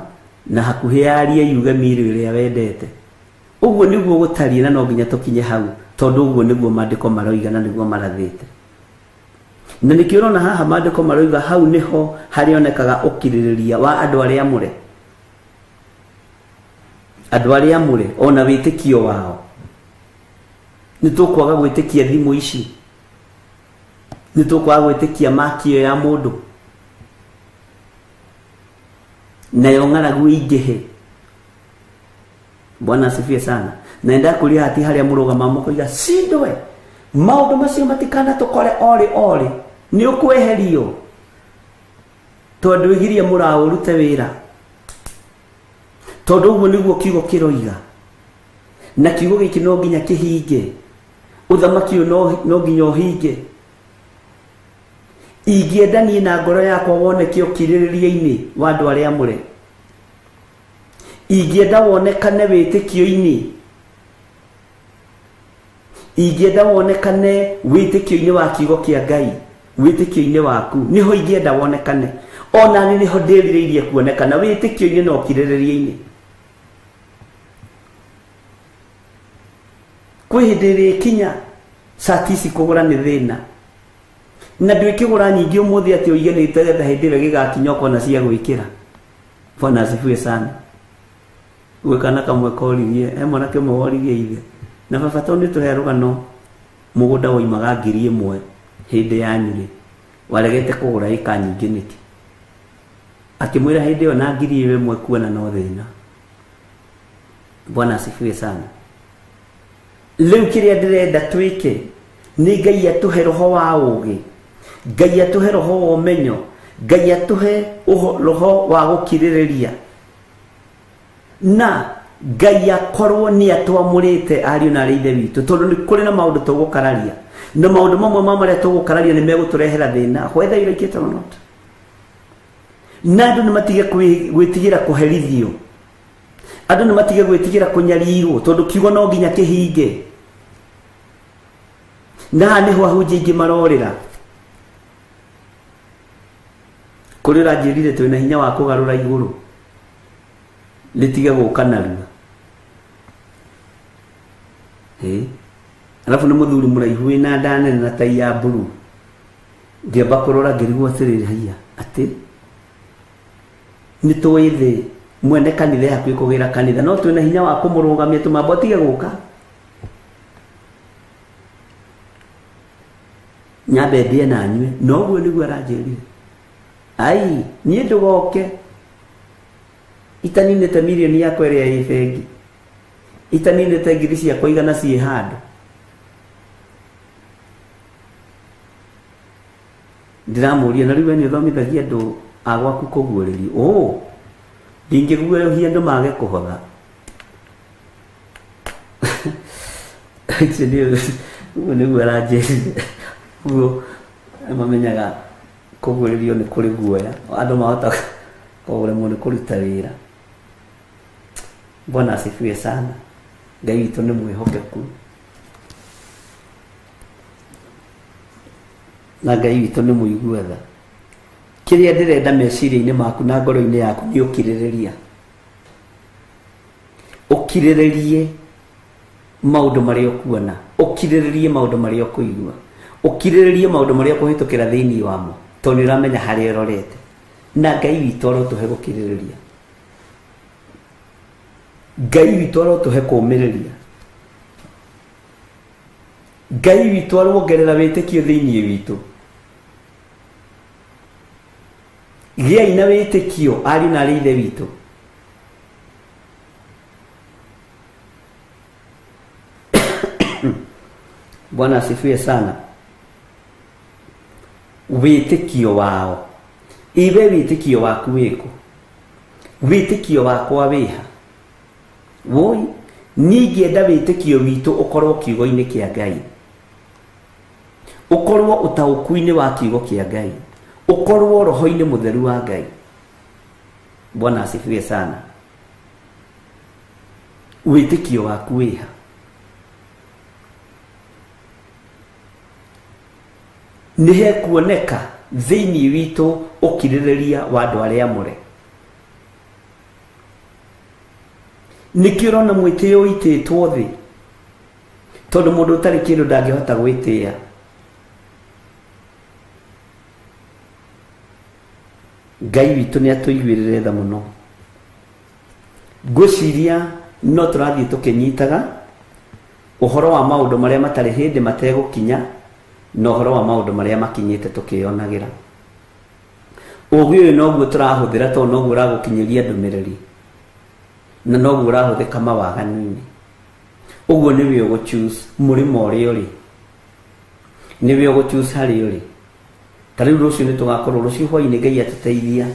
na hakuhĩ yarie yuge mĩrĩ ĩrĩa wendete. Ũguo nĩguo gũtariĩ na no nginya tũkinye hau, tondũ ũguo nĩguo maandĩko maroiga na nĩguo marathĩte. Na nĩkĩo ũrona haha maandĩko maroiga hau nĩho harĩonekaga ũkirĩrĩria wa andũ arĩa amũre. Andũ arĩa amũre ona wĩtĩkio wao. Nĩ tũkwaga gwĩtĩkia thimũ ici, nĩ tũkwaga gwĩtĩkia makio ya mũndũ, nayo ng'aragu ĩingĩhe. Bwana asifiwe sana. Na ndakũria hati harĩa mũrũgama mũkoiga cindwe maũndũ macio matikana tũkore orĩ orĩ, nĩ ũkweherio tondũ ĩgirie mũraũ ũrute wĩra, tondũ ũguo nĩguo kiugo kĩroiga. Na kiugo gĩkĩ no nginya kĩhinge, ũthamaki ũyũ no nginya ũhinge. Ingĩenda niĩ na ngoro yakwa woneke ũkirĩrĩria-inĩ wa andũ arĩa amũre, ingĩenda wonekane wĩtĩkio-inĩ, ingĩenda wonekane wĩtĩkio-inĩ wa kiugo kĩa Ngai, wĩtĩkio-inĩ waku nĩho ingĩenda wonekane. Ona niĩ nĩho ndĩrirĩirie kuonekana wĩtĩkio-inĩ na ũkirĩrĩria-inĩ. Kwĩ hĩndĩ ĩrĩkinya cati ici kũgũra nĩ thĩna, na ndwĩkĩgũra nyingĩ ũmũthĩ atĩ ũige nĩ getha hĩndĩ ĩrĩa gĩgakinya ũkona cia gwĩkĩra. Bwana asifiwe sana. Gwĩ kana kamwe koririe, he mwanake ũmwe woririe ithe, na baba tondũ nĩ tũhe rũgano mũgũnda woimaga 1000 hĩndĩ yanyu rĩ, Waregete kũgũra ĩka nyingĩ nĩkĩ? Akĩmwĩra hĩndĩ ĩyo na ngiri ĩyo ĩmwe kuona no thĩna. Bwana asifiwe sana. Rĩu kĩrĩa ndĩrenda twĩke nĩ Ngai atũhe roho wa ũũgĩ, Ngai atũhe roho wa ũmenyo, Ngai atũhe roho wa gũkirĩrĩria, na Ngai akorwo nĩ atwamũrĩte ariũ na arĩ ithe witũ, tondũ nĩ kũrĩ na maũndũ tũgũkararia, na maũndũ mamwe ma marĩa tũgũkararia nĩ megũtũrehera thĩna, whether you like it or not. Na andũ nĩ matige gwĩtigĩra kũherithio, andũ nĩ matige gwĩtigĩra kũnyarirwo, tondũ kiugo no nginya kĩhinge. Na haha nĩho ahunjia aingĩ marorĩra. Kũrĩ ũranjĩrire twĩna hinya wa kũgarũra igũrũ rĩtige gũka narua. Alafu nĩ mũthuri mũraihu wĩna nda nene na tai ya blue. Ngĩamba kũrora ngĩrigwo atĩrĩrĩ, haiya, atĩ nĩ tũĩ thĩ mwene kanitha hakuhĩ kũgĩra kanitha, no twĩna hinya wa kũmũrũgamia tũmambo atige gũka. Nyambe ndĩe na nyue, no ũguo nĩguo aranjĩrire. Ai, niĩ ndũgoke itaninĩte mirioni yakwa ĩrĩa ĩ bengi, itaninĩte ngiri ciakwa igana ciĩ handũ. Ndĩramũria, na rĩu we nĩ ũthomithagia andũ a gwaku kũguũrĩrio? Ũ, ndingĩguoyohia andũ mage kũhotha. Icio nĩ ũguo nĩguo aranjĩrire. Ũguo mamenyaga kũguũrĩrio nĩ kũrĩ guoya, andũ mahota kũremwo nĩ kũruta wĩra. Bwana asifiwe sana. Ngai witũ nĩ mwĩhokeku, na Ngai witũ nĩ mũigua tha. Kĩrĩa ndĩrenda meciria-inĩ maku na ngoro-inĩ yaku nĩ ũkirĩrĩria. Ũkirĩrĩrie maũndũ marĩa ũkuona, ũkirĩrĩrie maũndũ marĩa ũkũigua, ũkirĩrĩrie maũndũ marĩa ũkũhĩtũkĩra thĩinĩ wamo, tondũ nĩ ũramenya harĩa ũrorete. Na Ngai witũ arotũhe gũkirĩrĩria, Ngai witũ arotũhe kũũmĩrĩria, Ngai witũ arongerera wĩtĩkio thĩinĩ witũ. Gĩai na wĩtĩkio ariũ na arĩ ithe witũ. Bwana asifiwe sana. Wĩtĩkio wao, iwe wĩtĩkio waku wĩkũ? Wĩtĩkio wakwa wĩha? Woi, niĩ ingĩenda wĩtĩkio witũ ũkorwo kiugo-inĩ kĩa Ngai, ũkorwo ũtaũku-inĩ wa kiugo kĩa Ngai, ũkorwo roho-inĩ mũtheru wa Ngai. Bwana asifiwe sana. Wĩtĩkio waku wĩha? Nĩ hekuoneka thĩinĩ witũ ũkirĩrĩria wa andũ arĩa amũre. Nĩkĩo ũrona mwĩtĩo ũitĩtwo thĩ, tondũ mũndũ ũtarĩ kĩndũ ndangĩhota gwĩtĩĩa. Ngai witũ nĩ atũiguĩrĩre tha mũno. Ngwĩciria no tũrathiĩ tũkĩnyitaga ũhoro wa maũndũ marĩa matarĩ hĩndĩ mategũkinya, na ũhoro wa maũndũ marĩa makinyĩte tũkĩyonagĩra. Ũũgĩ ũyũ noguo tũrahũthĩra, tondũ noguo ũragũkinyĩria ndũmĩrĩri, na noguo ũrahũthĩka mawaganu-inĩ. Ũguo nĩwe ũgũ choose mũrĩmo ũrĩa ũrĩ, nĩwe ũgũ choose harĩa ũrĩ. Ta rĩu rũciũ nĩ tũgakorwo, rũciũ hwaĩ-inĩ Ngai atũteithia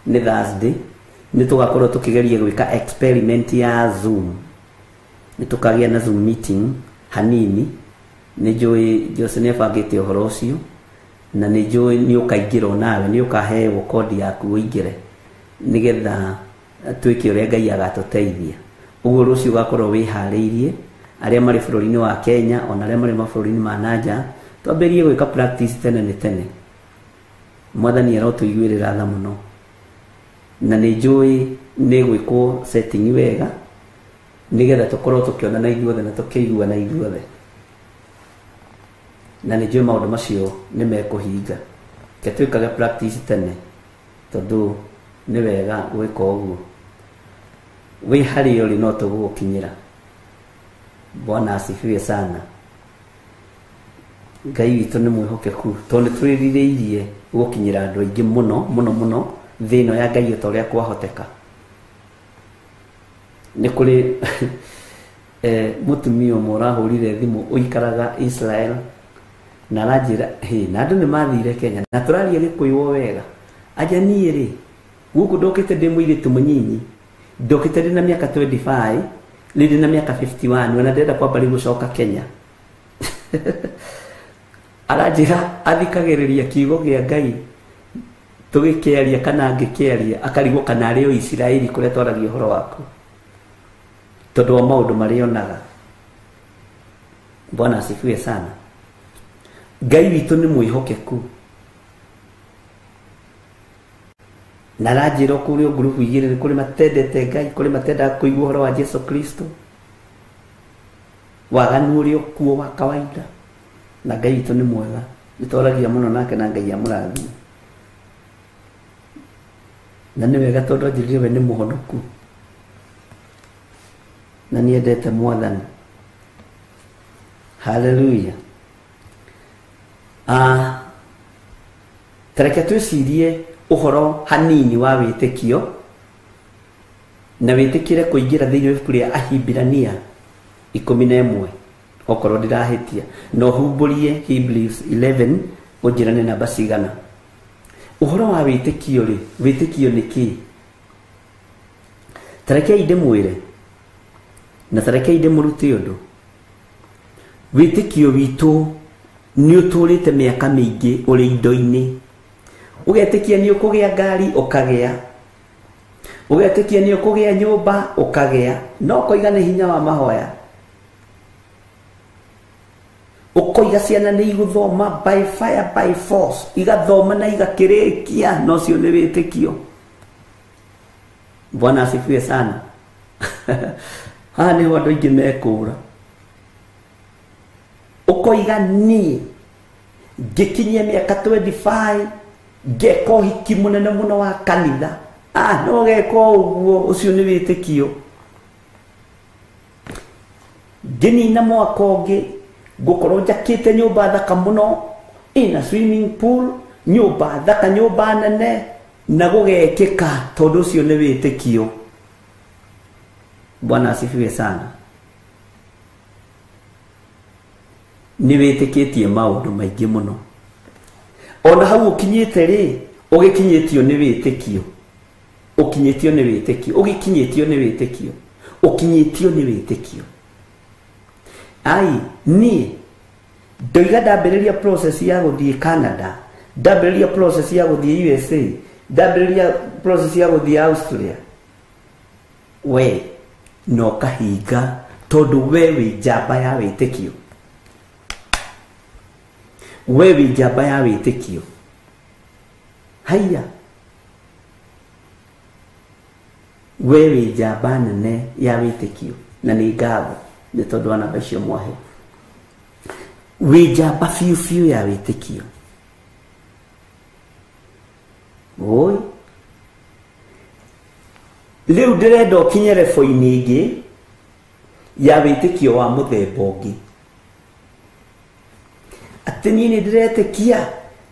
nĩ Thursday, nĩ tũgakorwo tũkĩgeria gwĩka experiment ya Zoom. Nĩ tũkagĩa na Zoom meeting hanini. Nĩ njũĩ Jose nĩ abangĩte ũhoro ũcio, na nĩ njũĩ nĩ ũkaingĩra onawe, nĩ ũkaheo kodi yaku ũingĩre, nĩgetha twĩke ũrĩa Ngai agatũteithia. Ũguo rũciũ ũgakorwo wĩharĩirie, arĩa marĩ bũrũri-inĩ wa Kenya ona arĩa marĩ mabũrũri-inĩ ma nanja, twambĩrĩrie gwĩka practice tene nĩ tene. Mwathani arotũiguĩrĩra tha mũno, na nĩ njũĩ nĩ gwĩkwo setting wega, nĩgetha tũkorwo tũkĩonana ithuothe na tũkĩiguana ithuothe. Na nĩ njũĩ maũndũ macio nĩ mekũhinga. Reke twĩkage practice tene, tondũ nĩ wega gwĩka ũguo. Wĩ harĩa ũrĩ no tũgũgũkinyĩra. Bwana asifiwe sana. Ngai witũ nĩ mwĩhokeku tondũ nĩ twĩrirĩirie gũkinyĩra andũ aingĩ mũno mũno mũno thĩ ĩno ya Ngai o ta ũrĩa kwahoteka. Nĩ kũrĩ mũtumia ũmwe ũrahũrire thimũ ũikaraga Israel na aranjĩra hĩ na andũ nĩ mathire Kenya na tũraria Gĩkũyũ o wega. Anja niĩ rĩ gũkũ ndokĩte ndĩ mũirĩtu mũnyinyi, ndokĩte ndĩ na mĩaka 25, rĩu ndĩ na mĩaka 51 ona ndĩrenda kwamba rĩu gũcoka Kenya. Aranjĩra athikagĩrĩria kiugo kĩa Ngai tũgĩkĩaria kana ngĩkĩaria akarigwo kana arĩ o Isiraeli kũrĩa twaragia ũhoro waku tondũ wa maũndũ marĩa onaga. Bwana asifiwe sana. Ngai witũ nĩ mwĩhokeku na aranjĩra kũrĩ o ngurubu igĩrĩ, kũrĩ matendete Ngai, kũrĩ matendaga kũigua ũhoro wa Jesu Kristo, waganu ũrĩa ũkuo wa kawaida. Na Ngai witũ nĩ mwega, nĩ twaragia mũno nake na Ngai amũrathime. Na nĩ wega tondũ anjĩrire we nĩ mũhonoku na nĩendete Mwathani. Haleluya. Tareke twĩcirie ũhoro hanini wa wĩtĩkio na wĩtĩkĩre kũingĩra thĩinĩ wa ibuku rĩa Ahibirania 11 okorwo ndĩrahĩtia, na ũhumbũrie Hebrews 11 ũnjĩre nĩ namba cigana. Ũhoro wa wĩtĩkio rĩ, wĩtĩkio nĩ kĩĩ? Tarekei ndĩmwĩre na tarekei ndĩmũrute ũndũ. Wĩtĩkio witũ nĩ ũtũrĩte mĩaka mĩingĩ ũrĩ indo-inĩ. Ũgetĩkia nĩ ũkũgĩa ngari ũkagĩa, ũgetĩkia nĩ ũkũgĩa nyũmba ũkagĩa, no ũkoiga nĩ hinya wa mahoya, ũkoiga ciana nĩ igũthoma by fire by force, igathoma na igakĩrĩkia, no ũcio nĩ wĩtĩkio. Bwana asifiwe sana. Haha nĩho andũ aingĩ mekũra. Ũkoiga niĩ ngĩkinyia mĩaka 25 ngeka ũhiki mũnene mũno wa kanitha, no geka ũguo, ũcio nĩ wĩtĩkio. Ngĩnina mwaka ũngĩ ngũkorwo njakĩte nyũmba thaka mũno ĩna swimming pool, nyũmba thaka, nyũmba nene, na gũgekĩka tondũ ũcio nĩ wĩtĩkio. Bwana asifiwe sana. Nĩ wĩtĩkĩtie maũndũ maingĩ mũno. Ona hau ũkinyĩte rĩ, ũgĩkinyĩtio nĩ wĩtĩkio, ũkinyĩtio nĩ wĩtĩkio, ũgĩkinyĩtio nĩ wĩtĩkio, ũkinyĩtio nĩ wĩtĩkio. Ai, niĩ ndoiga ndambĩrĩria process ya gũthiĩ Canada, ndambĩrĩria process ya gũthiĩ USA, ndambĩrĩria process ya gũthiĩ Australia, we no kahinga tondũ we wĩ njamba ya wĩtĩkio. We wĩ njamba ya wĩtĩkio. Haiya, we wĩ njamba nene ya wĩtĩkio, na nĩ ngatho nĩ tondũ wa namba icio mwahe. Wĩ njamba biũ biũ ya wĩtĩkio. Oi, rĩu ndĩrenda ũkinye level-inĩ ĩngĩ ya wĩtĩkio wa mũthemba ũngĩ. Atĩ niĩ nĩ ndĩretĩkia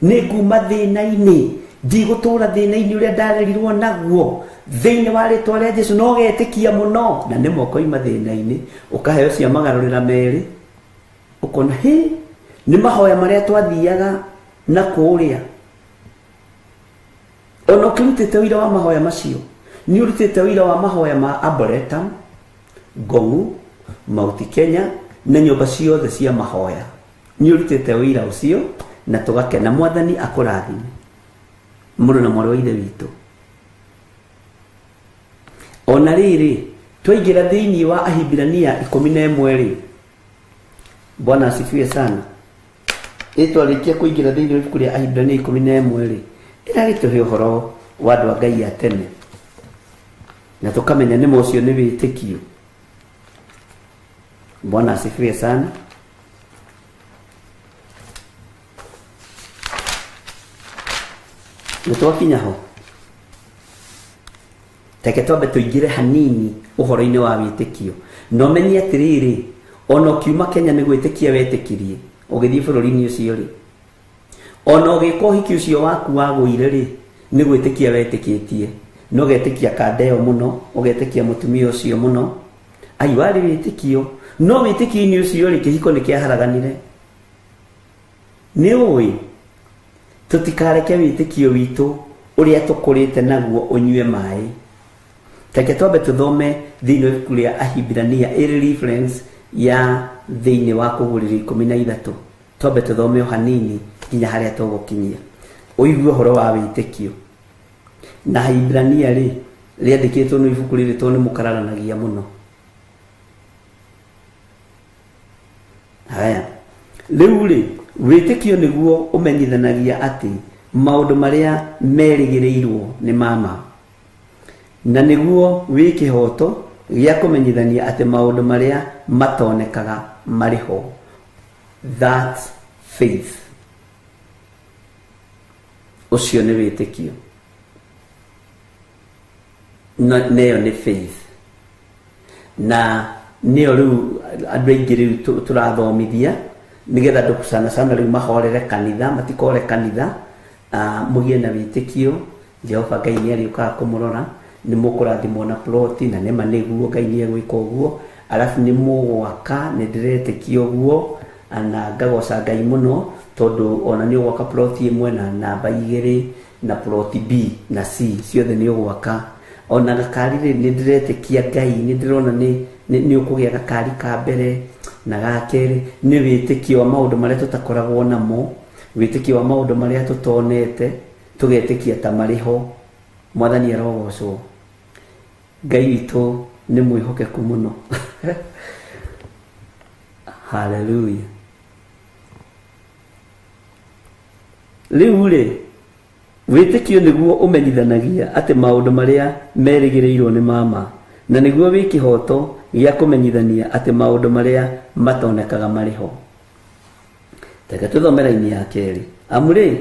nĩ nguma thĩna-inĩ, ndigũtũra thĩna-inĩ ũrĩa ndarerirwo naguo thĩinĩ wa rĩtwa rĩa Jesu, no ũgetĩkia mũno na nĩmo ũkoima thĩna-inĩ, ũkaheo cia magarũrĩra merĩ, ũkona hĩ nĩ mahoya marĩa twathiaga na kũrĩa. Ona ũkĩrutĩte ũira wa mahoya macio, nĩ ũrutĩte ũira wa mahoya ma Arboretum, Ngongu, Mount Kenya na nyũmba ciothe cia mahoya. Nĩ ũrutĩte ũira ũcio na tũgakena. Mwathani akũrathime mũrũ na mwarĩ wa ithe witũ. Ona rĩrĩ twaingĩra thĩinĩ wa Ahibirania 11 rĩ, Bwana asifiwe sana. Ĩtwarĩkia kũingĩra thĩinĩ wa ibuku rĩa Ahibirania 11 rĩ, ĩragĩtũhe ũhoro wa andũ a Ngai a tene na tũkamenya nĩma ũcio nĩ wĩtĩkio. Bwana asifiwe sana. Nĩ twakinya ho, reke twambe tũingĩre hanini ũhoro-inĩ wa wĩtĩkio. Na ũmenye atĩrĩrĩ, ona ũkiuma Kenya nĩ gwĩtĩkia wetĩkirie, Ũgĩthiĩ bũrũri-inĩ ũcio rĩ, ona ũgĩka ũhiki ũcio waku wagũire rĩ, nĩ gwĩtĩkia wetĩkĩtie, na ũgetĩkia kanda ĩyo mũno, ũgetĩkia mũtumia ũcio mũno, ai warĩ wĩtĩkio, no wĩtĩkio-inĩ ũcio rĩ, kĩhiko nĩ kĩaharaganire. Nĩ ũĩ tũtikareke wĩtĩkio witũ ũrĩa tũkũrĩte naguo ũnyue maĩ. Reke twambe tũthome thĩinĩ wa ibuku rĩa Ahibirania ĩrĩ reference ya thĩinĩ wa kũgũrĩrio 13. Twambe tũthome o hanini nginya harĩa tũgũkinyia, ũigue ũhoro wa wĩtĩkio. Na Ahibirania rĩ, rĩandĩkĩtwo nĩ ibuku rĩrĩ tondũ nĩ mũkararanagia mũno. Haya, rĩu rĩ, wĩtĩkio nĩguo ũmenyithanagia atĩ maũndũ marĩa merĩgĩrĩirwo nĩ mama, na nĩguo wĩ kĩhoto gĩa kũmenyithania atĩ maũndũ marĩa matonekaga marĩ ho. That faith, ũcio nĩ wĩtĩkio, neyo nĩ faith, na nĩyo rĩu andũ aingĩ rĩu tũrathomithia nĩgetha andũ sana sana rĩu mahorere kanitha, matikore kanitha, mũgĩe na wĩtĩkio. Jehova Ngai nĩ arĩũkaga kũmũrora, nĩ mũkũrathimwo na ploti, na nĩma nĩguo Ngai nĩ egwĩka ũguo, arabu nĩ mũgwaka, nĩ ndĩretĩkia ũguo, na ngagoca Ngai mũno tondũ ona nĩ ũgwaka ploti ĩmwe na namba 2 na ploti B na C ciothe nĩ ũgwaka. Ona gakari rĩ, nĩ ndĩretĩkia Ngai, nĩ ndĩrona nĩ ũkũgĩa gakari ka mbere na ga kerĩ. Nĩ wĩtĩkio wa maũndũ marĩa tũtakoragwo namo, wĩtĩkio wa maũndũ marĩa tũtonete, tũgetĩkia ta marĩ ho. Mwathani arogocwo. Ngai witũ nĩ mwĩhokeku mũno. Hallelujah. Rĩu rĩ, wĩtĩkio nĩguo ũmenyithanagia atĩ maũndũ marĩa merĩgĩrĩirwo nĩ mama, na nĩguo wĩ kĩhoto gĩa kũmenyithania atĩ maũndũ marĩa matonekaga marĩ ho. Reke tũthome raini ya kerĩ. Amu rĩ,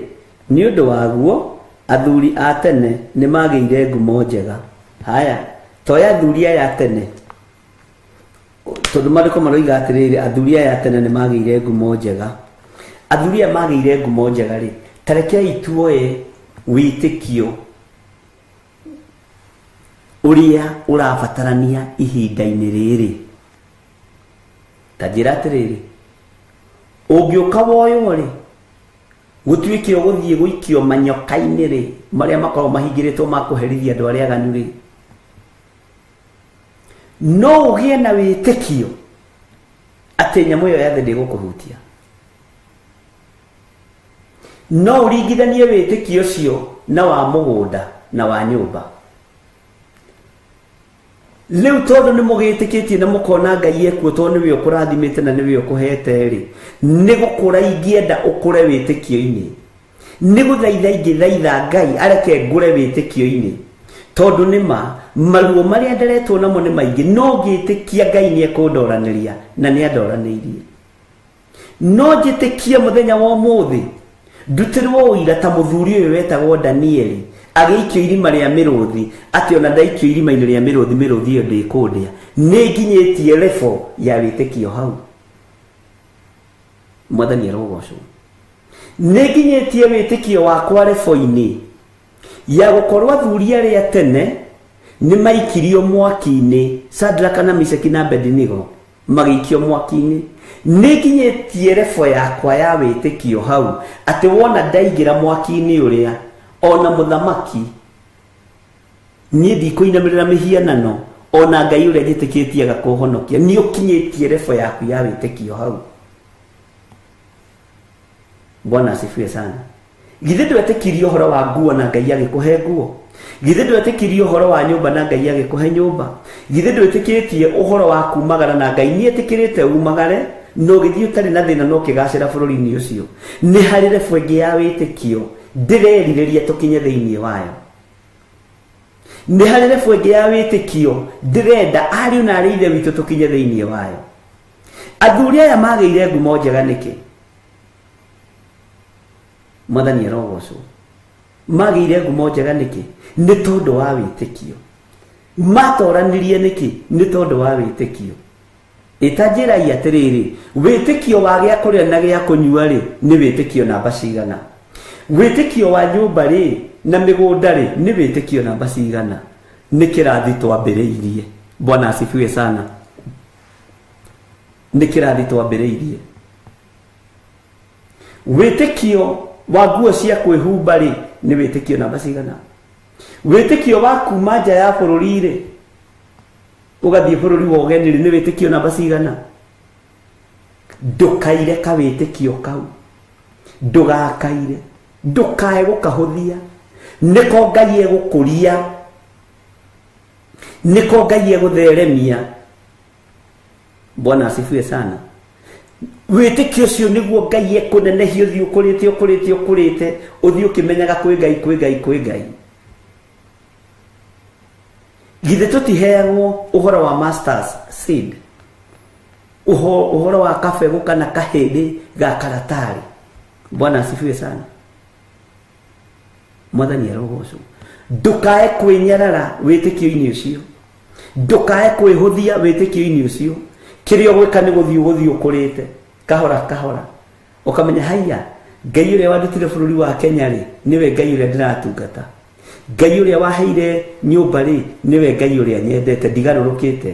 nĩ ũndũ waguo athuri a tene nĩ magĩire ngumo njega. Haya, toya athuri aya a tene, tondũ maandĩko maroiga atĩrĩrĩ, athuri aya a tene nĩ magĩire ngumo njega. Athuri aya magĩire ngumo njega rĩ, ta rekei tuoe wĩtĩkio ũrĩa ũrabatarania ihinda-inĩ rĩrĩ. Ta njĩra atĩrĩrĩ, ũngĩũka woywo rĩ, gũtuĩke ũgũthiĩ gũikio manyoka-inĩ rĩ, marĩa makoragwo mahingĩrĩtwo ma kũherithia andũ arĩa aganu rĩ, no ũgĩe na wĩtĩkio atĩ nyamũ ĩyo ya thĩ ndĩgũkũhutia. No ũringithanie wĩtĩkio ũcio na wa mũgũnda na wa nyũmba. Rĩu tondũ nĩ mũgĩtĩkĩtie na mũkona Ngai ekuo, tondũ nĩwe ũkũrathimĩte na nĩwe ũkũhete rĩ, nĩ gũkũra ingĩenda ũkũre wĩtĩkio-inĩ, nĩ gũthaitha ingĩthaitha Ngai areke ngũre wĩtĩkio-inĩ, tondũ nĩ ma maruo marĩa nderetwo namo nĩ maingĩ, no ngĩtĩkia Ngai nĩ ekũndoranĩria na nĩ andoranĩirie. No njĩtĩkie mũthenya wa ũmũthĩ ndutĩrwo ũira ta mũthuri ũyũ wetagwo Danieli agĩikio irima rĩa mĩrũthi, atĩ ona ndaikio irima-inĩ rĩa mĩrũthi, mĩrũthi ĩyo ndĩkũndĩa. Nĩ nginyĩtie level ya wĩtĩkio hau. Mwathani arogocwo. Nĩ nginyĩtie wĩtĩkio wakwa level-inĩ ya gũkorwo athuri arĩa tene nĩ maikirio mwaki-inĩ, Shadraka na Meshaki na Abednego magĩikio mwaki-inĩ. Nĩ nginyĩtie level yakwa ya wĩtĩkio hau atĩ wona ndaingĩra mwaki-inĩ ũrĩa, ona mũthamaki niĩ ndikũinamĩrĩra mĩhianano, ona Ngai ũrĩa njĩtĩkĩtie agakũhonokia. Nĩ ũkinyĩtie level yaku ya wĩtĩkio hau. Bwana asifiwe sana. Githĩ ndwetĩkirie ũhoro wa nguo na Ngai agĩkũhe nguo? Githĩ ndwetĩkirie ũhoro wa nyũmba na Ngai agĩkũhe nyũmba? Githĩ ndwetĩkĩtie ũhoro wa kumagara na Ngai nĩetĩkĩrĩte umagare, no gĩthiĩ ũtarĩ na thĩna no kĩgacĩra bũrũri-inĩ ũcio? Nĩ harĩ level ĩngĩ ya wĩtĩkio ndĩrerirĩria tũkinye thĩinĩ wayo. Nĩ harĩ level ĩngĩ ya wĩtĩkio ndĩrenda ariũ na arĩ ithe witũ tũkinye thĩinĩ wayo. Athuri aya magĩire ngumo njega nĩkĩ? Mwathani arogocwo. Magĩire ngumo njega nĩkĩ? Nĩ tondũ wa wĩtĩkio. Matoranirie nĩkĩ? Nĩ tondũ wa wĩtĩkio. Ĩtanjĩrai atĩrĩrĩ, wĩtĩkio wa gĩa kũrĩa na gĩa kũnyua rĩ nĩ wĩtĩkio namba cigana? Wĩtĩkio wa nyũmba rĩ na mĩgũnda rĩ nĩ wĩtĩkio namba cigana? Nĩ kĩrathi twambĩrĩirie. Bwana asifiwe sana. Nĩ kĩrathi twambĩrĩirie. Wĩtĩkio wa nguo cia kwĩhumba rĩ nĩ wĩtĩkio namba cigana? Wĩtĩkio wa kuma nja ya bũrũri rĩ ũgathiĩ bũrũri wa ũgeni rĩ nĩ wĩtĩkio namba cigana? Ndũkaire kawĩtĩkio kau, ndũgakaire, ndũkae gũkahũthia. Nĩko Ngai egũkũria, nĩko Ngai egũtheremia. Bwana asifiwe sana. Wĩtĩkio ũcio nĩguo Ngai ekũnenehia, ũthiĩ ũkũrĩte ũkũrĩte ũkũrĩte, ũthiĩ ũkĩmenyaga kwĩ Ngai, kwĩ Ngai, kwĩ Ngai. Githĩ tũtiheagwo ũhoro wa masters seed, ũhoro wa kabegũ kana kahĩndĩ ga karatarĩ? Bwana asifiwe sana. Mwathani arogocwo. Ndũkae kwĩnyarara wĩtĩkio-inĩ ũcio, ndũkae kwĩhũthia wĩtĩkio-inĩ ũcio. Kĩrĩa ũgwĩka nĩ gũthiĩ ũgũthiĩ ũkũrĩte kahora kahora, ũkamenya haiya, Ngai ũrĩa wandutire bũrũri wa Kenya rĩ nĩwe Ngai ũrĩa ndĩratungata. Ngai ũrĩa waheire nyũmba rĩ nĩwe Ngai ũrĩa nyendete, ndigarũrũkĩte.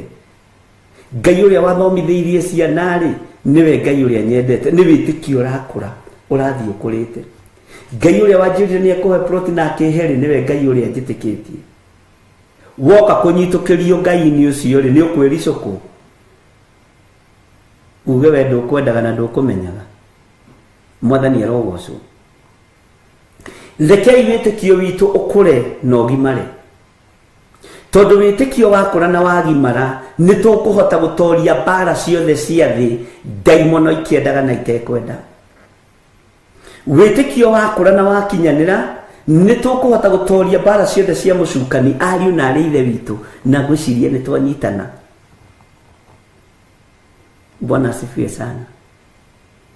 Ngai ũrĩa wathomithĩirie ciana rĩ nĩwe Ngai ũrĩa nyendete. Nĩ wĩtĩkio ũrakũra, ũrathiĩ ũkũrĩte. Ngai ũrĩa wanjĩrire nĩ ekũhe plot na akĩhe rĩ nĩwe Ngai ũrĩa njĩtĩkĩtie. Woka kũnyitũkĩrio Ngai-inĩ ũcio rĩ nĩ ũkwĩricũkwo, uge we ndũkwendaga na ndũkũmenyaga. Mwathani arogocwo. Rekei wĩtĩkio witũ ũkũre na ũgimare, tondũ wĩtĩkio wakũra na wagimara nĩ tũkũhota gũtoria mbara ciothe cia thĩ, ndaimono ikĩendaga na itekwenda. Wĩtĩkio wakũra na wakinyanĩra nĩ tũkũhota gũtoria mbara ciothe cia mũcukani, ariũ na arĩ ithe witũ, na ngwĩciria nĩ twanyitana. Bwana asifiwe sana.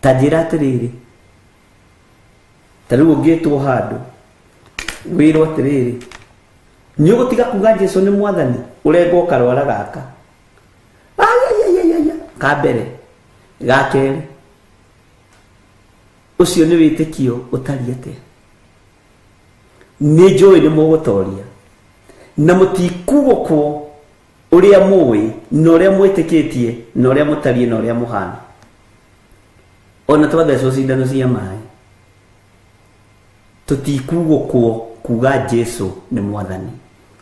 Ta njĩra atĩrĩrĩ, ta rĩu ũngĩtwo handũ wĩrwo atĩrĩrĩ, nĩ ũgũtiga kuga Jesu nĩ mwathani, ũrengwo karwara gaka ka mbere, ga kerĩ, ũcio nĩ wĩtĩkio ũtariĩ atĩa? Nĩ njũĩ nĩ mũgũtoria na mũtikugũkwo ũrĩa mũĩ na ũrĩa mwĩtĩkĩtie na ũrĩa mũtariĩ na ũrĩa mũhana. Ona twathecwo cindano cia maĩ tũtikugũkwo kuga Jesu nĩ mwathani.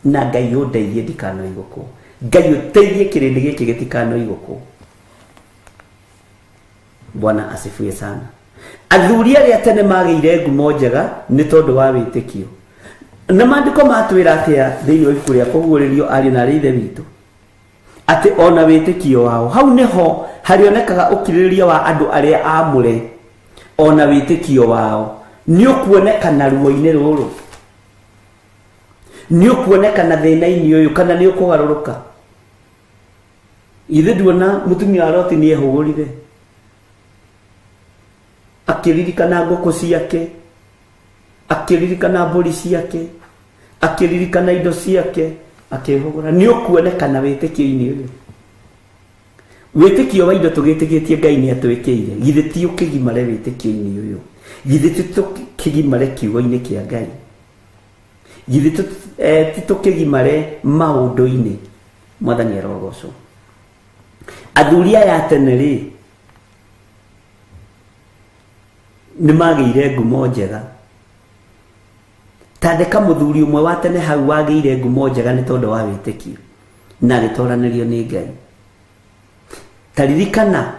Na Ngai ũndeithie ndikanoigũkwo, Ngai ũteithie kĩrĩndĩ gĩkĩ gĩtikanoigũkwo. Bwana asifiwe sana. Athuri arĩa tene magĩire ngumo njega nĩ tondũ wa wĩtĩkio. Na maandĩko matwĩra atĩa thĩinĩ wa ibuku rĩa Kũguũrĩrio, ariũ na arĩ ithe witũ, atĩ ona wĩtĩkio wao hau nĩho harĩonekaga ũkirĩrĩria wa andũ arĩa aamũre. Ona wĩtĩkio wao nĩ ũkuonekana ruo-inĩ rũrũ, nĩ ũkuonekana thĩna-inĩ ũyũ, kana nĩ ũkũgarũrũka. Ithe nduona mũtumia wa Loti nĩ ehũgũrire akĩririkana ngũkũ ciake, akĩririkana mbũri ciake, akĩririkana indo ciake, akĩhũgũra. Nĩ ũkuonekana wĩtĩkio-inĩ ũyũ. Wĩtĩkio wa indo tũgĩtĩkĩtie Ngai nĩ atwĩkĩire, githĩ ti ũkĩgimare wĩtĩkio-inĩ ũyũ? Githĩ ti tũkĩgimare kiugo-inĩ kĩa Ngai? Githĩ ti tũkĩgimare maũndũ-inĩ? Mwathani arogocwo. Athuri aya a tene rĩ nĩ magĩire ngumo njega. Tandĩka mũthuri ũmwe wa tene hau wagĩire ngumo njega nĩ tondũ wa wĩtĩkio na agĩtoranĩrio nĩ Ngai. Taririkana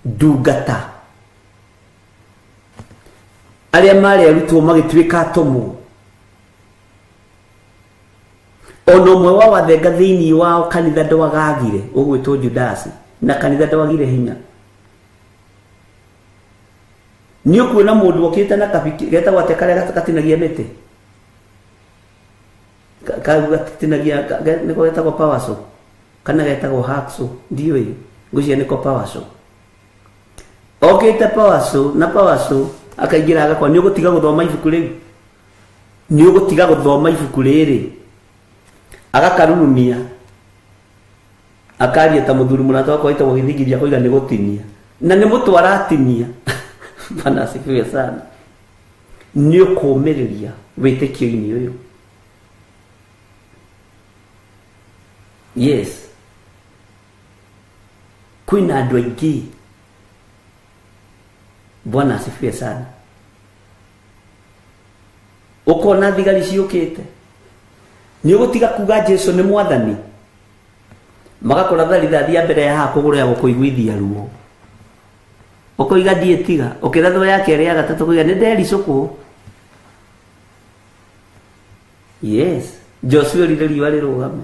ndungata arĩa marĩ arutwo magĩtuĩka atũmwo, ona ũmwe wa wathenga thĩinĩ wao kanitha ndwagagire, ũgwĩtwo Judasi, na kanitha ndwagire hinya. Nĩ ũkuona mũndũ okĩte na kabiki getagwo atĩa karĩa gatinagia mĩtĩ, gatinagia nĩko getagwo power saw kana getagwo hacksaw, ndiũĩ, ngwĩciria nĩko power saw. Okĩte power saw na power saw akaingĩra agakora nĩ ũgũtiga gũthoma ibuku rĩu, nĩ ũgũtiga gũthoma ibuku rĩrĩ, agakarurumia Akaria ta muthuri murata wakwa wĩtagwo Gĩthingithia akoiga nĩ gũtinia. Na nĩ mũtwe aratinia. Bwana asifiwe sana. Nĩ ũkũũmĩrĩria wĩtĩkio-inĩ ũyũ. Yes. Kwĩna andũ aingĩ. Bwana asifiwe sana. Ũkona thigari ciũkĩte. Nĩ ũgũtiga kuga Jesu nĩ mwathani. Magakora rithathi ya mbere ya haha kũgũrũ ya gũkũiguithia ruo. Ũkoiga ndiĩtiga, ũkĩrathwo ya kerĩ ya gatatũ kũiga nĩ ndericũkwo. Yes, Joshua orire riũa rĩrũgame.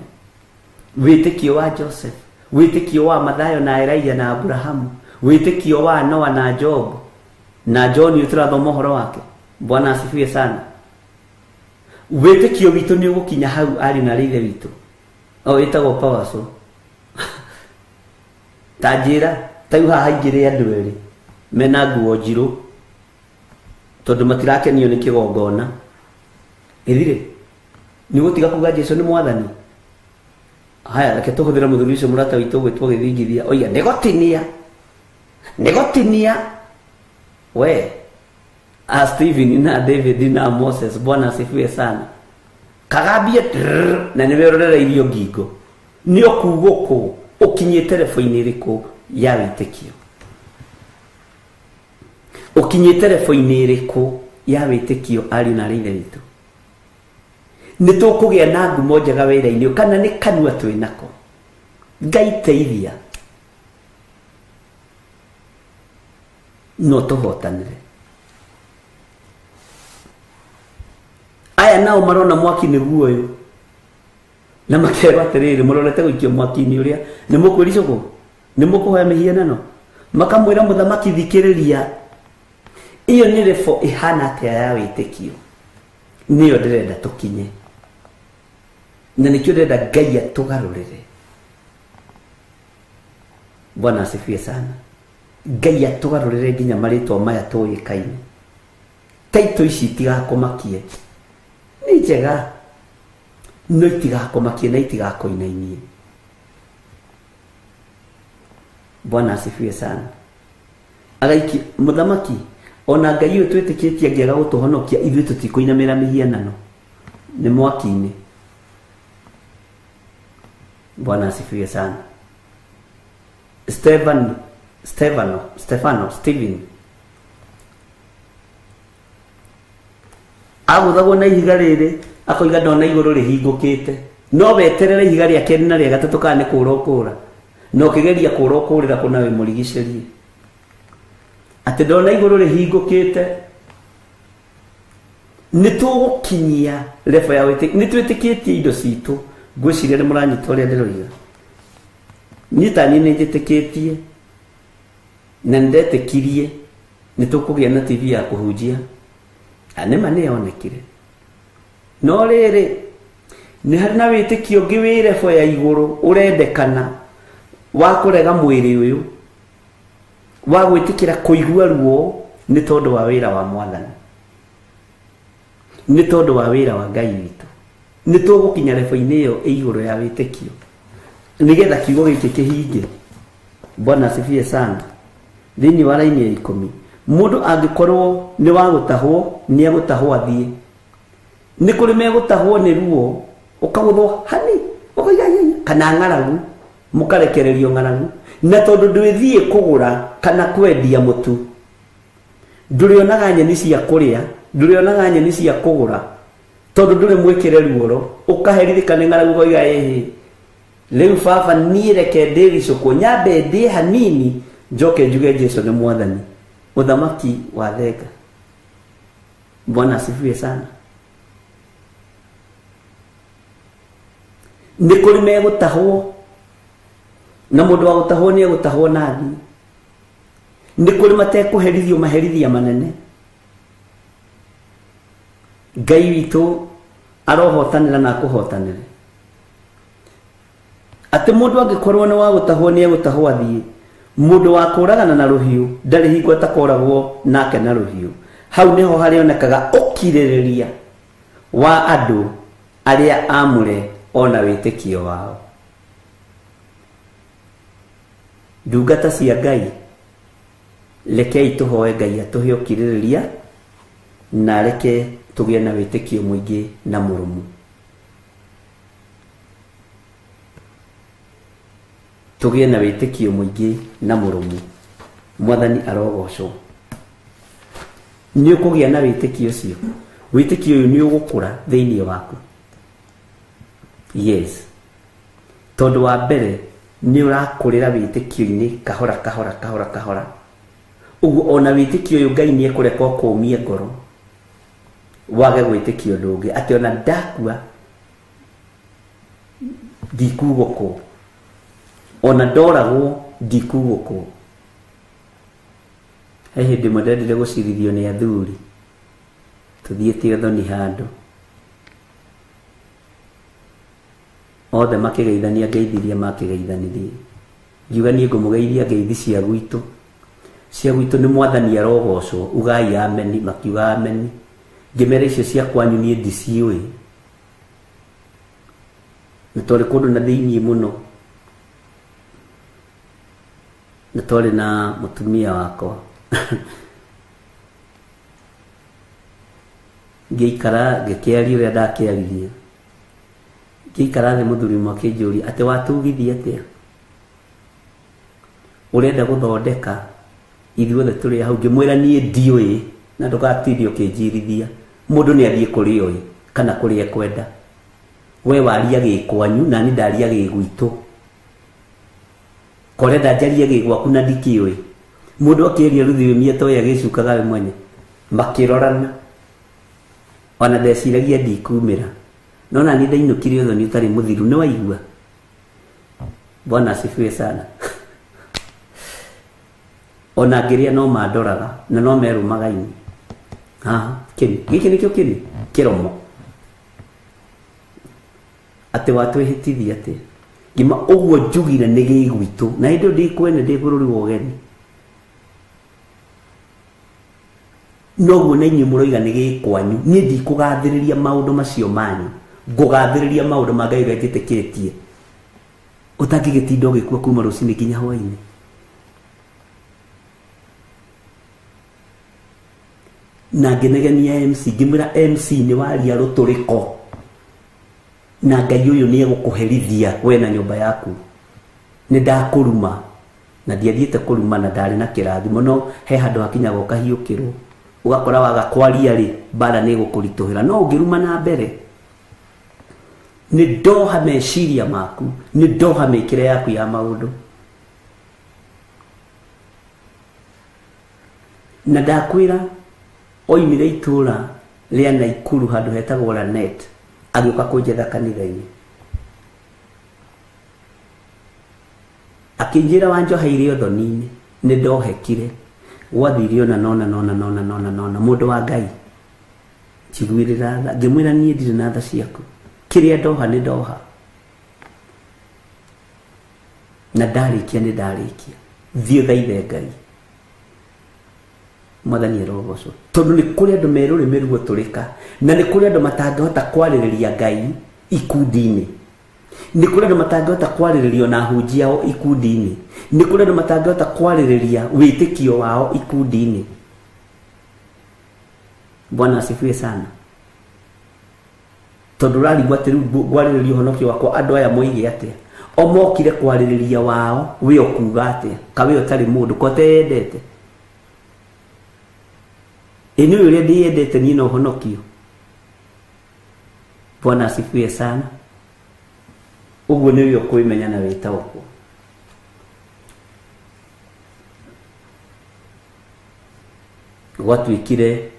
Wĩtĩkio wa Joseph, wĩtĩkio wa Mathayo na Elijah na Abrahamu, wĩtĩkio wa Noah na Job na John ũyũ tũrathoma ũhoro wake. Bwana asifiwe sana. Wĩtĩkio witũ nĩ ũgũkinya hau arĩ na rĩithe witũ. O wĩtagwo Pawaso. Ta njĩra, ta rĩu haha haingĩrĩ andũ erĩ mena nguo njirũ tondũ matirakenio nĩ kĩgongona. Ĩthire nĩ ũgũtiga kuga Jesu nĩ mwathani. Haya, reke tũhũthĩre mũthuri ũcio mũrata witũ ũgwĩtwo Gĩthingithia oiga nĩ gũtinia, nĩ gũtinia. We a Stephen na David na Moses, Bwana asifiwe sana. Kagambie na nĩwe ũrorereirio ngingo. Nĩ ũkugwo kũ ũkinyĩte rebo-inĩ ĩrĩkũ ya wĩtĩkio? Ũkinyĩte rebo-inĩ ĩrĩkũ ya wĩtĩkio ariũ na aarĩ a Ithe witũ? Nĩ tũkũgĩa na ngumo njega wĩra-inĩ kana nĩ kanua twĩ nako? Ngai teithia no tũhotanĩre. Aya nao marona mwaki nĩguo ũyũ na makerwo atĩrĩrĩ, mũrorete gũikio mwaki-inĩ ũrĩa nĩ mũkwĩricũkwo, nĩ mũkũhoya mĩhianano. Makamwĩra mũthamaki thikĩrĩria, ĩyo nĩ rebo ĩhana atĩa ya wĩtĩkio? Nĩyo ndĩrenda tũkinye, na nĩkĩo ndĩrenda Ngai atũgarũrĩre. Bwana asifiwe sana. Ngai atũgarũrĩre nginya marĩtwa maya tũĩkaine. Taito ici itigakũmakie, nĩ njega no itigakũmakie na itigakũinainie. Bwana asifiwe sana. Agaiki mũthamaki ona Ngai ũyũ twĩtĩkĩtie angĩaga gũtũhonokia ithuĩ tũtikũinamĩra mĩhianano, nĩ mwaki-inĩ. Bwana asifiwe sana. Stephen agũthagwo na ihiga rĩrĩ akoiga ndona igũrũ rĩhingũkĩte, no weterere ihiga rĩa kerĩ na rĩa gatatũ kana nĩ kũũra ũkũũra, na ũkĩgeria kũũra ũkũũrĩra kũna wĩmũrigicĩrie atĩ ndona igũrũ rĩhingũkĩte. Nĩ tũgũkinyia rebo ya wĩtĩkio, nĩ twĩtĩkĩtie indo citũ. Ngwĩciria nĩ mũranyita ũrĩa ndĩroiga. Niĩ ta niĩ nĩ njĩtĩkĩtie na nĩ ndetĩkirie nĩ tũkũgĩa na TV ya kũhunjia, na nĩma nĩ yonekire. No rĩrĩ, nĩ harĩ na wĩtĩkio ũngĩ wĩ rebo ya igũrũ ũrendekana wa kũrega mwĩrĩ ũyũ, wa gwĩtĩkĩra kũigua ruo nĩ tondũ wa wĩra wa mwathani, nĩ tondũ wa wĩra wa Ngai witũ. Nĩ tũgũkinya rebo-inĩ ĩyo ĩ igũrũ ya wĩtĩkio nĩgetha kiugo gĩkĩ kĩhinge. Bwana asifiwe sana. Thĩinĩ wa raini ya 10, mũndũ angĩkorwo nĩ wa gũtahwo nĩ egũtahwo athiĩ. Nĩ kũrĩ megũtahwo nĩ ruo, ũkagũthwo hani ũkoiga kana ng'aragu, mũkarekererio ng'aragu. Na tondũ ndwĩthiĩ kũgũra kana kwendia mũtu, ndũrĩonaga nyeni cia kũrĩa, ndũrĩonaga nyeni cia kũgũra, tondũ ndũrĩ mwĩkĩre ruoro, ũkaherithĩka nĩ ng'aragu ũkoiga ĩhĩ, rĩu baba niĩ reke ndĩricũkwo, nyambe ndĩe hanini njoke njuge Jesu nĩ mwathani. Ũthamaki wa thenga. Bwana asifiwe sana. Nĩ kũrĩ megũtahwo, na mũndũ wa gũtahwo nĩ egũtahwo na athiĩ. Nĩ kũrĩ matekũherithio maherithia manene. Ngai witũ arohotanĩra na akũhotanĩre. Atĩ mũndũ angĩkorwo nĩ wa gũtahwo nĩ egũtahwo athiĩ. Mũndũ wa kũragana na rũhiũ ndarĩ hingo atakoragwo nake na rũhiũ. Hau nĩho harĩonekaga ũkirĩrĩria wa andũ arĩa amũre ona wĩtĩkio wao. Ndungata cia Ngai, rekei tũhoe Ngai atũhe ũkirĩrĩria na reke tũgĩe na wĩtĩkio mũingĩ na mũrũmu. Tũgĩe na wĩtĩkio mũingĩ na mũrũmu. Mwathani arogocwo. Nĩ ũkũgĩa na wĩtĩkio ũcio. Wĩtĩkio ũyũ nĩ ũgũkũra thĩinĩ waku. Yes. Tondũ wa mbere nĩ ũrakũrĩra wĩtĩkio-inĩ kahora kahora kahora kahora. Ũguo ona wĩtĩkio ũyũ Ngai nĩ ekũreka ũkũmie ngoro wage gwĩtĩkia ũndũ ũngĩ, atĩ ona ndakua ndikugũkwo, ona ndoragwo ndikugũkwo. He hĩndĩ ĩmwe ndendire gũcirithio nĩ athuri tũthiĩte ũthoni handũ, othe makĩgeithania ngeithi iria makĩgeithanirie. Ngiuga niĩ ngũmũgeithia ngeithi cia gwitũ. Cia gwitũ nĩ Mwathani arogocwo, ugai ameni, makiuga ameni. Ngĩmera icio cia kwanyu niĩ ndiciũĩ, nĩ twarĩ kũndũ na thĩiniĩ mũno, nĩ twarĩ na mũtumia wakwa. Ngĩikara ngĩkĩaria ũrĩa ndakĩaririe. Ngĩikara thĩ mũthuri ũmwe akĩnjũria atĩ watugithia atĩa, ũrenda gũthondeka ithuothe tũrĩ hau. Ngĩmwĩra niĩ ndiũĩ na ndũgatinde ũkĩnjirithia. Mũndũ nĩ athiĩ kũrĩa oĩ kana kũrĩa ekwenda. We waria gĩkwanyu na niĩ ndaria gĩgwitũ. Korenda njarie gĩgwaku na ndikĩũĩ. Mũndũ akĩaria rũthiomi atoĩ agĩcukaga we mwene. Makĩrorana. Ona ndeciragia ndikumĩra. No na niĩ ndainũkire ũthoni ũtarĩ mũthiru, nĩ waigua. Bwana asifiwe sana. Ona ngĩrĩa no mandoraga na no merũmaga ini. Haha kĩni gĩkĩ nĩkĩo kĩni kĩromo. Atĩ watwĩhĩtithia atĩ ngima ũguo njugire nĩ gĩgwitũ, na hĩndĩ ĩyo ndĩ kwene, ndĩ bũrũri wa ũgeni. Noguo na inyuĩ mũroiga nĩ gĩkwanyu. Niĩ ndikũgathĩrĩria maũndũ macio manyu, ngũgathĩrĩria maũndũ ma Ngai ũrĩa njĩtĩkĩtie. Ũtangĩgĩtinda ũgĩkua kuma rũcinĩ nginya hwaĩ-inĩ. Na ngĩnegenia MC, ngĩmwĩra MC nĩ waria rũtũrĩko, na Ngai ũyũ nĩ egũkũherithia we na nyũmba yaku. Nĩ ndakũruma, na ndiathiĩte kũruma na ndarĩ na kĩrathimo, no he handũ hakinyaga ũkahiũkĩrwo, ũgakora waga kwaria rĩ, mbara nĩ ĩgũkũritũhĩra. No ũngĩruma na mbere, nĩ ndoha meciria maku, nĩ ndoha mĩkĩre yaku ya maũndũ. Na ndakwĩra oimire itũra rĩa Naikuru handũ hetagwo Lanet, agĩũka kũnjetha kanitha-inĩ. Akĩnjĩra wanjoheire ũthoni-inĩ, nĩ ndohekire. Gwathire ona nona nona nona nona nona. Mũndũ wa Ngai, njiguĩrĩra tha. Ngĩmwĩra niĩ ndirĩ na tha ciaku, kĩrĩa ndoha nĩ ndoha, na ndarĩkia nĩ ndarĩkia. Thiĩ ũthaithe Ngai. Mwathani arogocwo. Tondũ nĩ kũrĩ andũ me rũrĩmĩ ruotũrĩka, na nĩ kũrĩ andũ matangĩhota kwarĩrĩria Ngai ikundi-inĩ. Nĩ kũrĩ andũ matangĩhota kwarĩrĩria na ahunjia ao ikundi-inĩ. Nĩ kũrĩ andũ matangĩhota kwarĩrĩria wĩtĩkio wao ikundi-inĩ. Bwana asifiwe sana. Tondũ ũrarigwo atĩ rĩu ngwarĩrĩria ũhonokio wakwa andũ aya moige atĩa? O mokire kwarĩrĩria wao, we ũkuga atĩa? Ka we ũtarĩ mũndũ, ko ũteyendete? Ĩ nĩ ũrĩa ndĩyendete niĩ na ũhonokio. Bwana asifiwe sana. Ũguo nĩwe ũkwĩmenya na wĩtaũkwo. Gwatuĩkire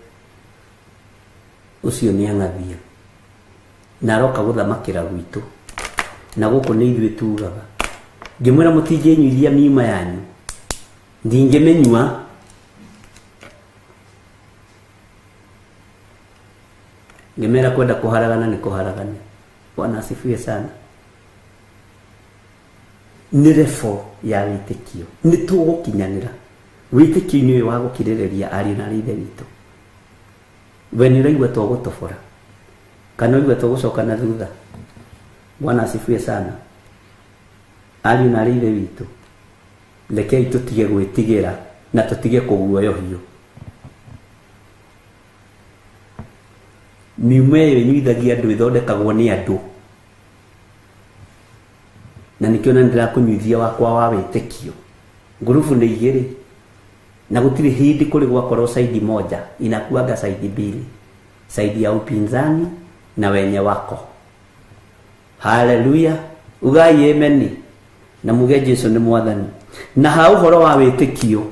ũcio nĩ ang'athia na aroka gũthamakĩra gwitũ, na gũkũ nĩ ithuĩ tugaga. Ngĩmwĩra mũtingĩnyuithia miuma yanyu, ndingĩmĩnyua. Ngĩmera kwenda kũharagana nĩ kũharagana. Bwana asifiwe sana. Nĩ refo ya wĩtĩkio, nĩ tũgũkinyanĩra wĩtĩkio-inĩ ũyũ wa gũkirĩrĩria ariũ na aarĩ a Ithe witũ. We nĩ ũraigua tũgũtobora kana ũraigua tũgũcoka na thutha? Bwana asifiwe sana. Ariũ na aarĩ a Ithe witũ, Rekei tũtige gwĩtigĩra na tũtige kũguoyohio. Mĩumo ĩyo ĩnyuithagia andũ ĩthondekagwo nĩ andũ. Na nĩkĩo na ndĩrakũnyuithia wakwa wa wĩtĩkio. Ngurubu nĩ igĩrĩ. Na gũtirĩ hĩndĩ kũrĩ gwakorwo saidi moja, inakuaga saidi mbili. Saidi ya upinzani na wenye wako. Haleluya. Ugai ameni. Na muge Jesu nĩ mwathani. Na ha ũhoro wa wĩtĩkio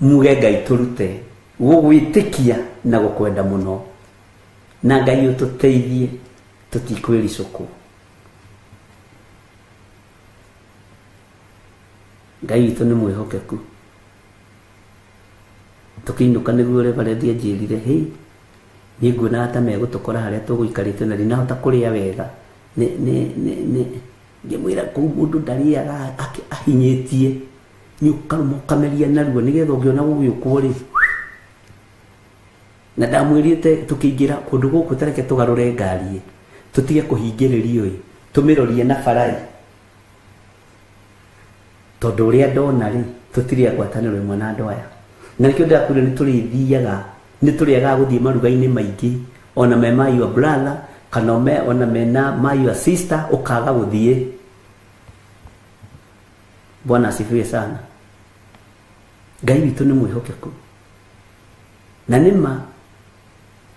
muge Ngai tũrute gũgwĩtĩkia na gũkwenda mũno. Na Ngai ũtũteithie tũtikwĩricũkwo. Ngai witũ nĩ mwĩhokeku. Tũkĩinũka nĩguo reverend anjĩrire, hĩ, niĩ nguonaga ta megũtũkora harĩa tũgũikarĩte na ndinahota kũrĩa wega. Nĩ ngĩmwĩra kũu mũndũ ndarĩaga ahinyĩtie, nĩ ũkarũma ũkameria narua nĩgetha ũngĩona gũgĩũkwo rĩ. Na ndamwĩrĩte tũkĩingĩra kũndũ gũkũ tareke tũgarũre ngari, tũtige kũhingĩrĩrio ĩ, tũmĩrorie na bara ĩ. Tondũ ũrĩa ndona rĩ, tũtirĩ a ngwatanĩro ĩmwe na andũ aya. Na nĩkĩo ndĩrakwĩra nĩ tũrĩthiaga, nĩ tũrĩagaga gũthiĩ maruga-inĩ maingĩ, ona me ma your brother, kana ona mena ma your sister, ũkaga gũthiĩ. Bwana asifiwe sana. Ngai witũ nĩ mwĩhokeku. Na nĩ ma,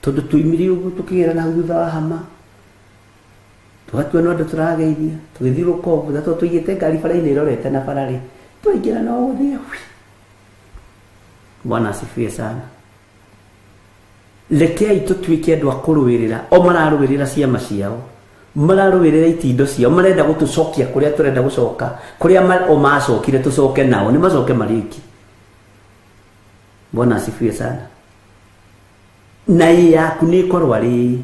tondũ tuimire ũguo tũkĩgera na thutha wa hama, tũgatua no andũ tũrageithia, tũgĩthiĩ rũkombo, na tondũ tũigĩte ngari bara-inĩ ĩrorete na bara rĩ, twaingĩra no gũthiĩ. Bwana asifiwe sana. Rekei tũtuĩke andũ a kũrũĩrĩra, o mararũĩrĩra ciama ciao, mararũĩrĩra itindo ciao, marenda gũtũcokia kũrĩa tũrenda gũcoka, kũrĩa o macokire tũcoke nao, nĩ macoke marĩ oiki. Bwana asifiwe sana. Na ĩ yaku nĩ ĩkorwo arĩ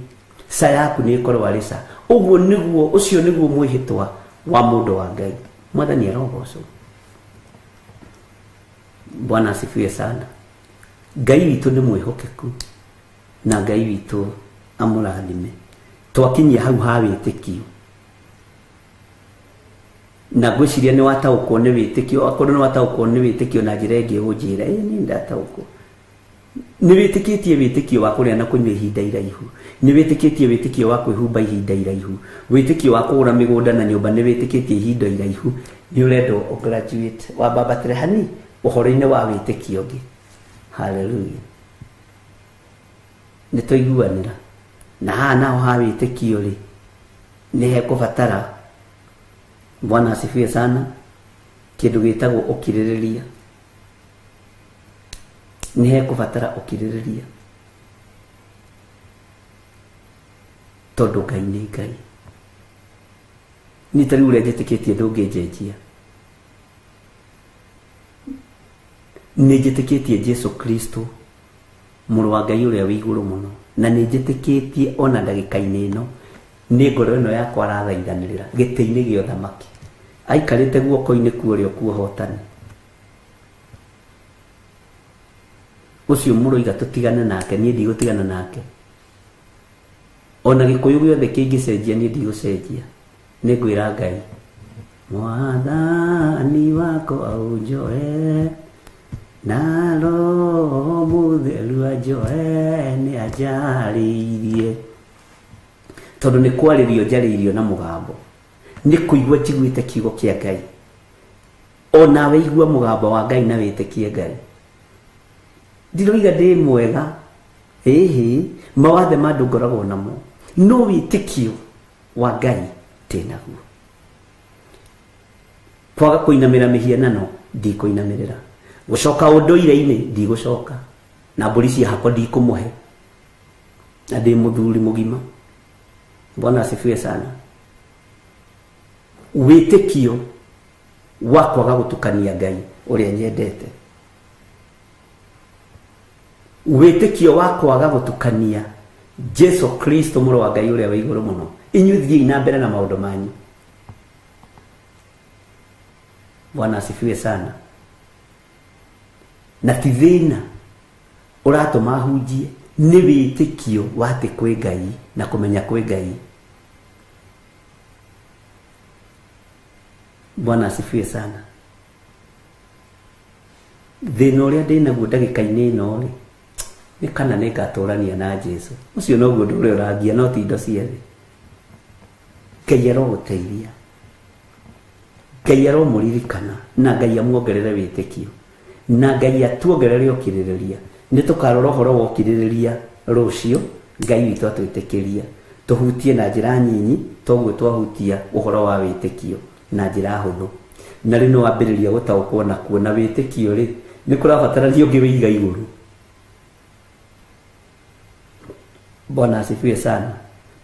ca yaku nĩ ĩkorwo arĩ ca. Ũguo nĩguo, ũcio nĩguo mwĩhĩtwa wa mũndũ wa Ngai. Mwathani arogocwo. Bwana asifiwe sana. Ngai witũ nĩ mwĩhokeku na Ngai witũ amũrathime. Twakinyia hau ha wĩtĩkio. Na ngwĩciria nĩ wataũkwo nĩ wĩtĩkio, akorwo nĩ wataũkwo nĩ wĩtĩkio na njĩra ĩngĩ ũnjĩre, ĩĩ niĩ ndataũkwo. Nĩ wĩtĩkĩtie wĩtĩkio wa kũrĩa na kũnyua ihinda iraihu. Nĩ wĩtĩkĩtie wĩtĩkio wa kwĩhumba ihinda iraihu. Wĩtĩkio wa kũgũra mĩgũnda na nyũmba nĩ wĩtĩkĩtie ihinda iraihu. Nĩ ũrendwo ũgraduate wambambatĩre hani ũhoro-inĩ wa wĩtĩkio ũngĩ. Hallelujah. Nĩ twaiguanĩra. Na haha naho ha wĩtĩkio rĩ, nĩ hekũbatara, Bwana asifiwe sana, kĩndũ gĩtagwo ũkirĩrĩria. Nĩ hekũbatara ũkirĩrĩria. Tondũ Ngai nĩ Ngai. Niĩ ta rĩu ũrĩa njĩtĩkĩtie ndũngĩnjenjia. Nĩ njĩtĩkĩtie Jesu Kristo, mũrũ wa Ngai ũrĩa wĩ igũrũ mũno. Na nĩ njĩtĩkĩtie ona ndagĩka-inĩ ĩno, nĩ ngoro ĩno yakwa arathaithanĩrĩra gĩtĩ-inĩ gĩa ũthamaki. Aikarĩte guoko-inĩ kwa ũrĩo kwa ũhotani. Ũcio mũroiga tũtigane nake, niĩ ndigũtigana nake. Ona gĩkũyũ gĩothe kĩngĩcenjia, niĩ ndigũcenjia. Nĩ ngwĩra Ngai, Mwathani wakwa ũnjoe, na Roho Mũtheru anjoe, nĩ anjarĩirie. Tondũ nĩ kwarĩrio njarĩirio na mũgambo. Nĩ kũigua njiguĩte kiugo kĩa Ngai. Ona we igua mũgambo wa Ngai na wĩtĩkie Ngai. Ndiroiga ndĩ mwega, ĩhĩ, mawathe ma andũ ngoragwo namo. No wĩtĩkio wa Ngai ndĩnaguo. Kwaga kũinamĩra mĩhianano, ndikũinamĩrĩra. Gũcoka ũndũire-inĩ, ndigũcoka. Na mbũri cia hakwa ndikũmũhe. Na ndĩ mũthuri mũgima. Bwana asifiwe sana. Wĩtĩkio wa kwaga gũtukania Ngai ũrĩa nyendete. Wĩtĩkio wa kwaga gũtukania Jesu Kristo mũrũ wa Ngai ũrĩa wĩ igũrũ mũno. Inyuĩ thiĩi na mbere na maũndũ manyu. Bwana asifiwe sana. Na ti thĩna ũratũma hunjie, nĩ wĩtĩkio wa atĩ kwĩ Ngai na kũmenya kwĩ Ngai. Bwana asifiwe sana. Thĩna ũrĩa ndĩnaguo ndagĩka-inĩ ĩno rĩ, nĩ kana nĩ ngatũrania na Jesu. Ũcio noguo ũndũ ũrĩa ũrangia, no ti indo cia thĩ. Ngai arogũteithia, Ngai aromũririkana, na Ngai amuongerere wĩtĩkio, na Ngai atuongerere ũkirĩrĩria. Nĩ tũkarora ũhoro wa ũkirĩrĩria rũciũ, Ngai witũ atwĩtĩkĩria tũhutie na njĩra nyinyi toguo twahutia ũhoro wa wĩtĩkio na njĩra hũthũ. Na rĩu nĩ wambĩrĩria gũtaũkwo na kuona wĩtĩkio rĩ, nĩ kũrabatarania ũngĩ wĩiga igũrũ. Bwana asifiwe sana.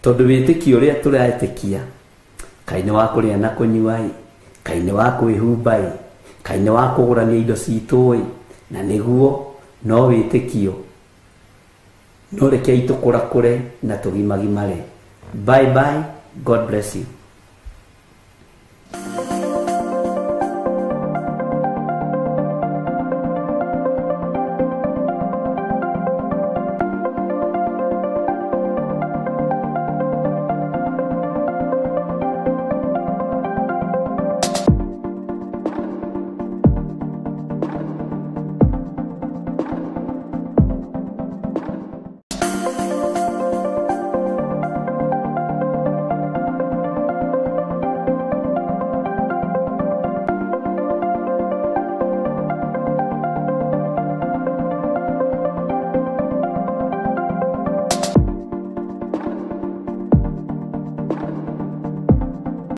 Tondũ wĩtĩkio ũrĩa tũretĩkia, kaĩ nĩ wa kũrĩa na kũnyua ĩ, kaĩ nĩ wa kwĩhumba ĩ, kaĩ nĩ wa kũgũrania indo citũ ĩ, na nĩguo no wĩtĩkio. No rekei tũkũrakũre na tũgimagimare. Bye bye, God bless you.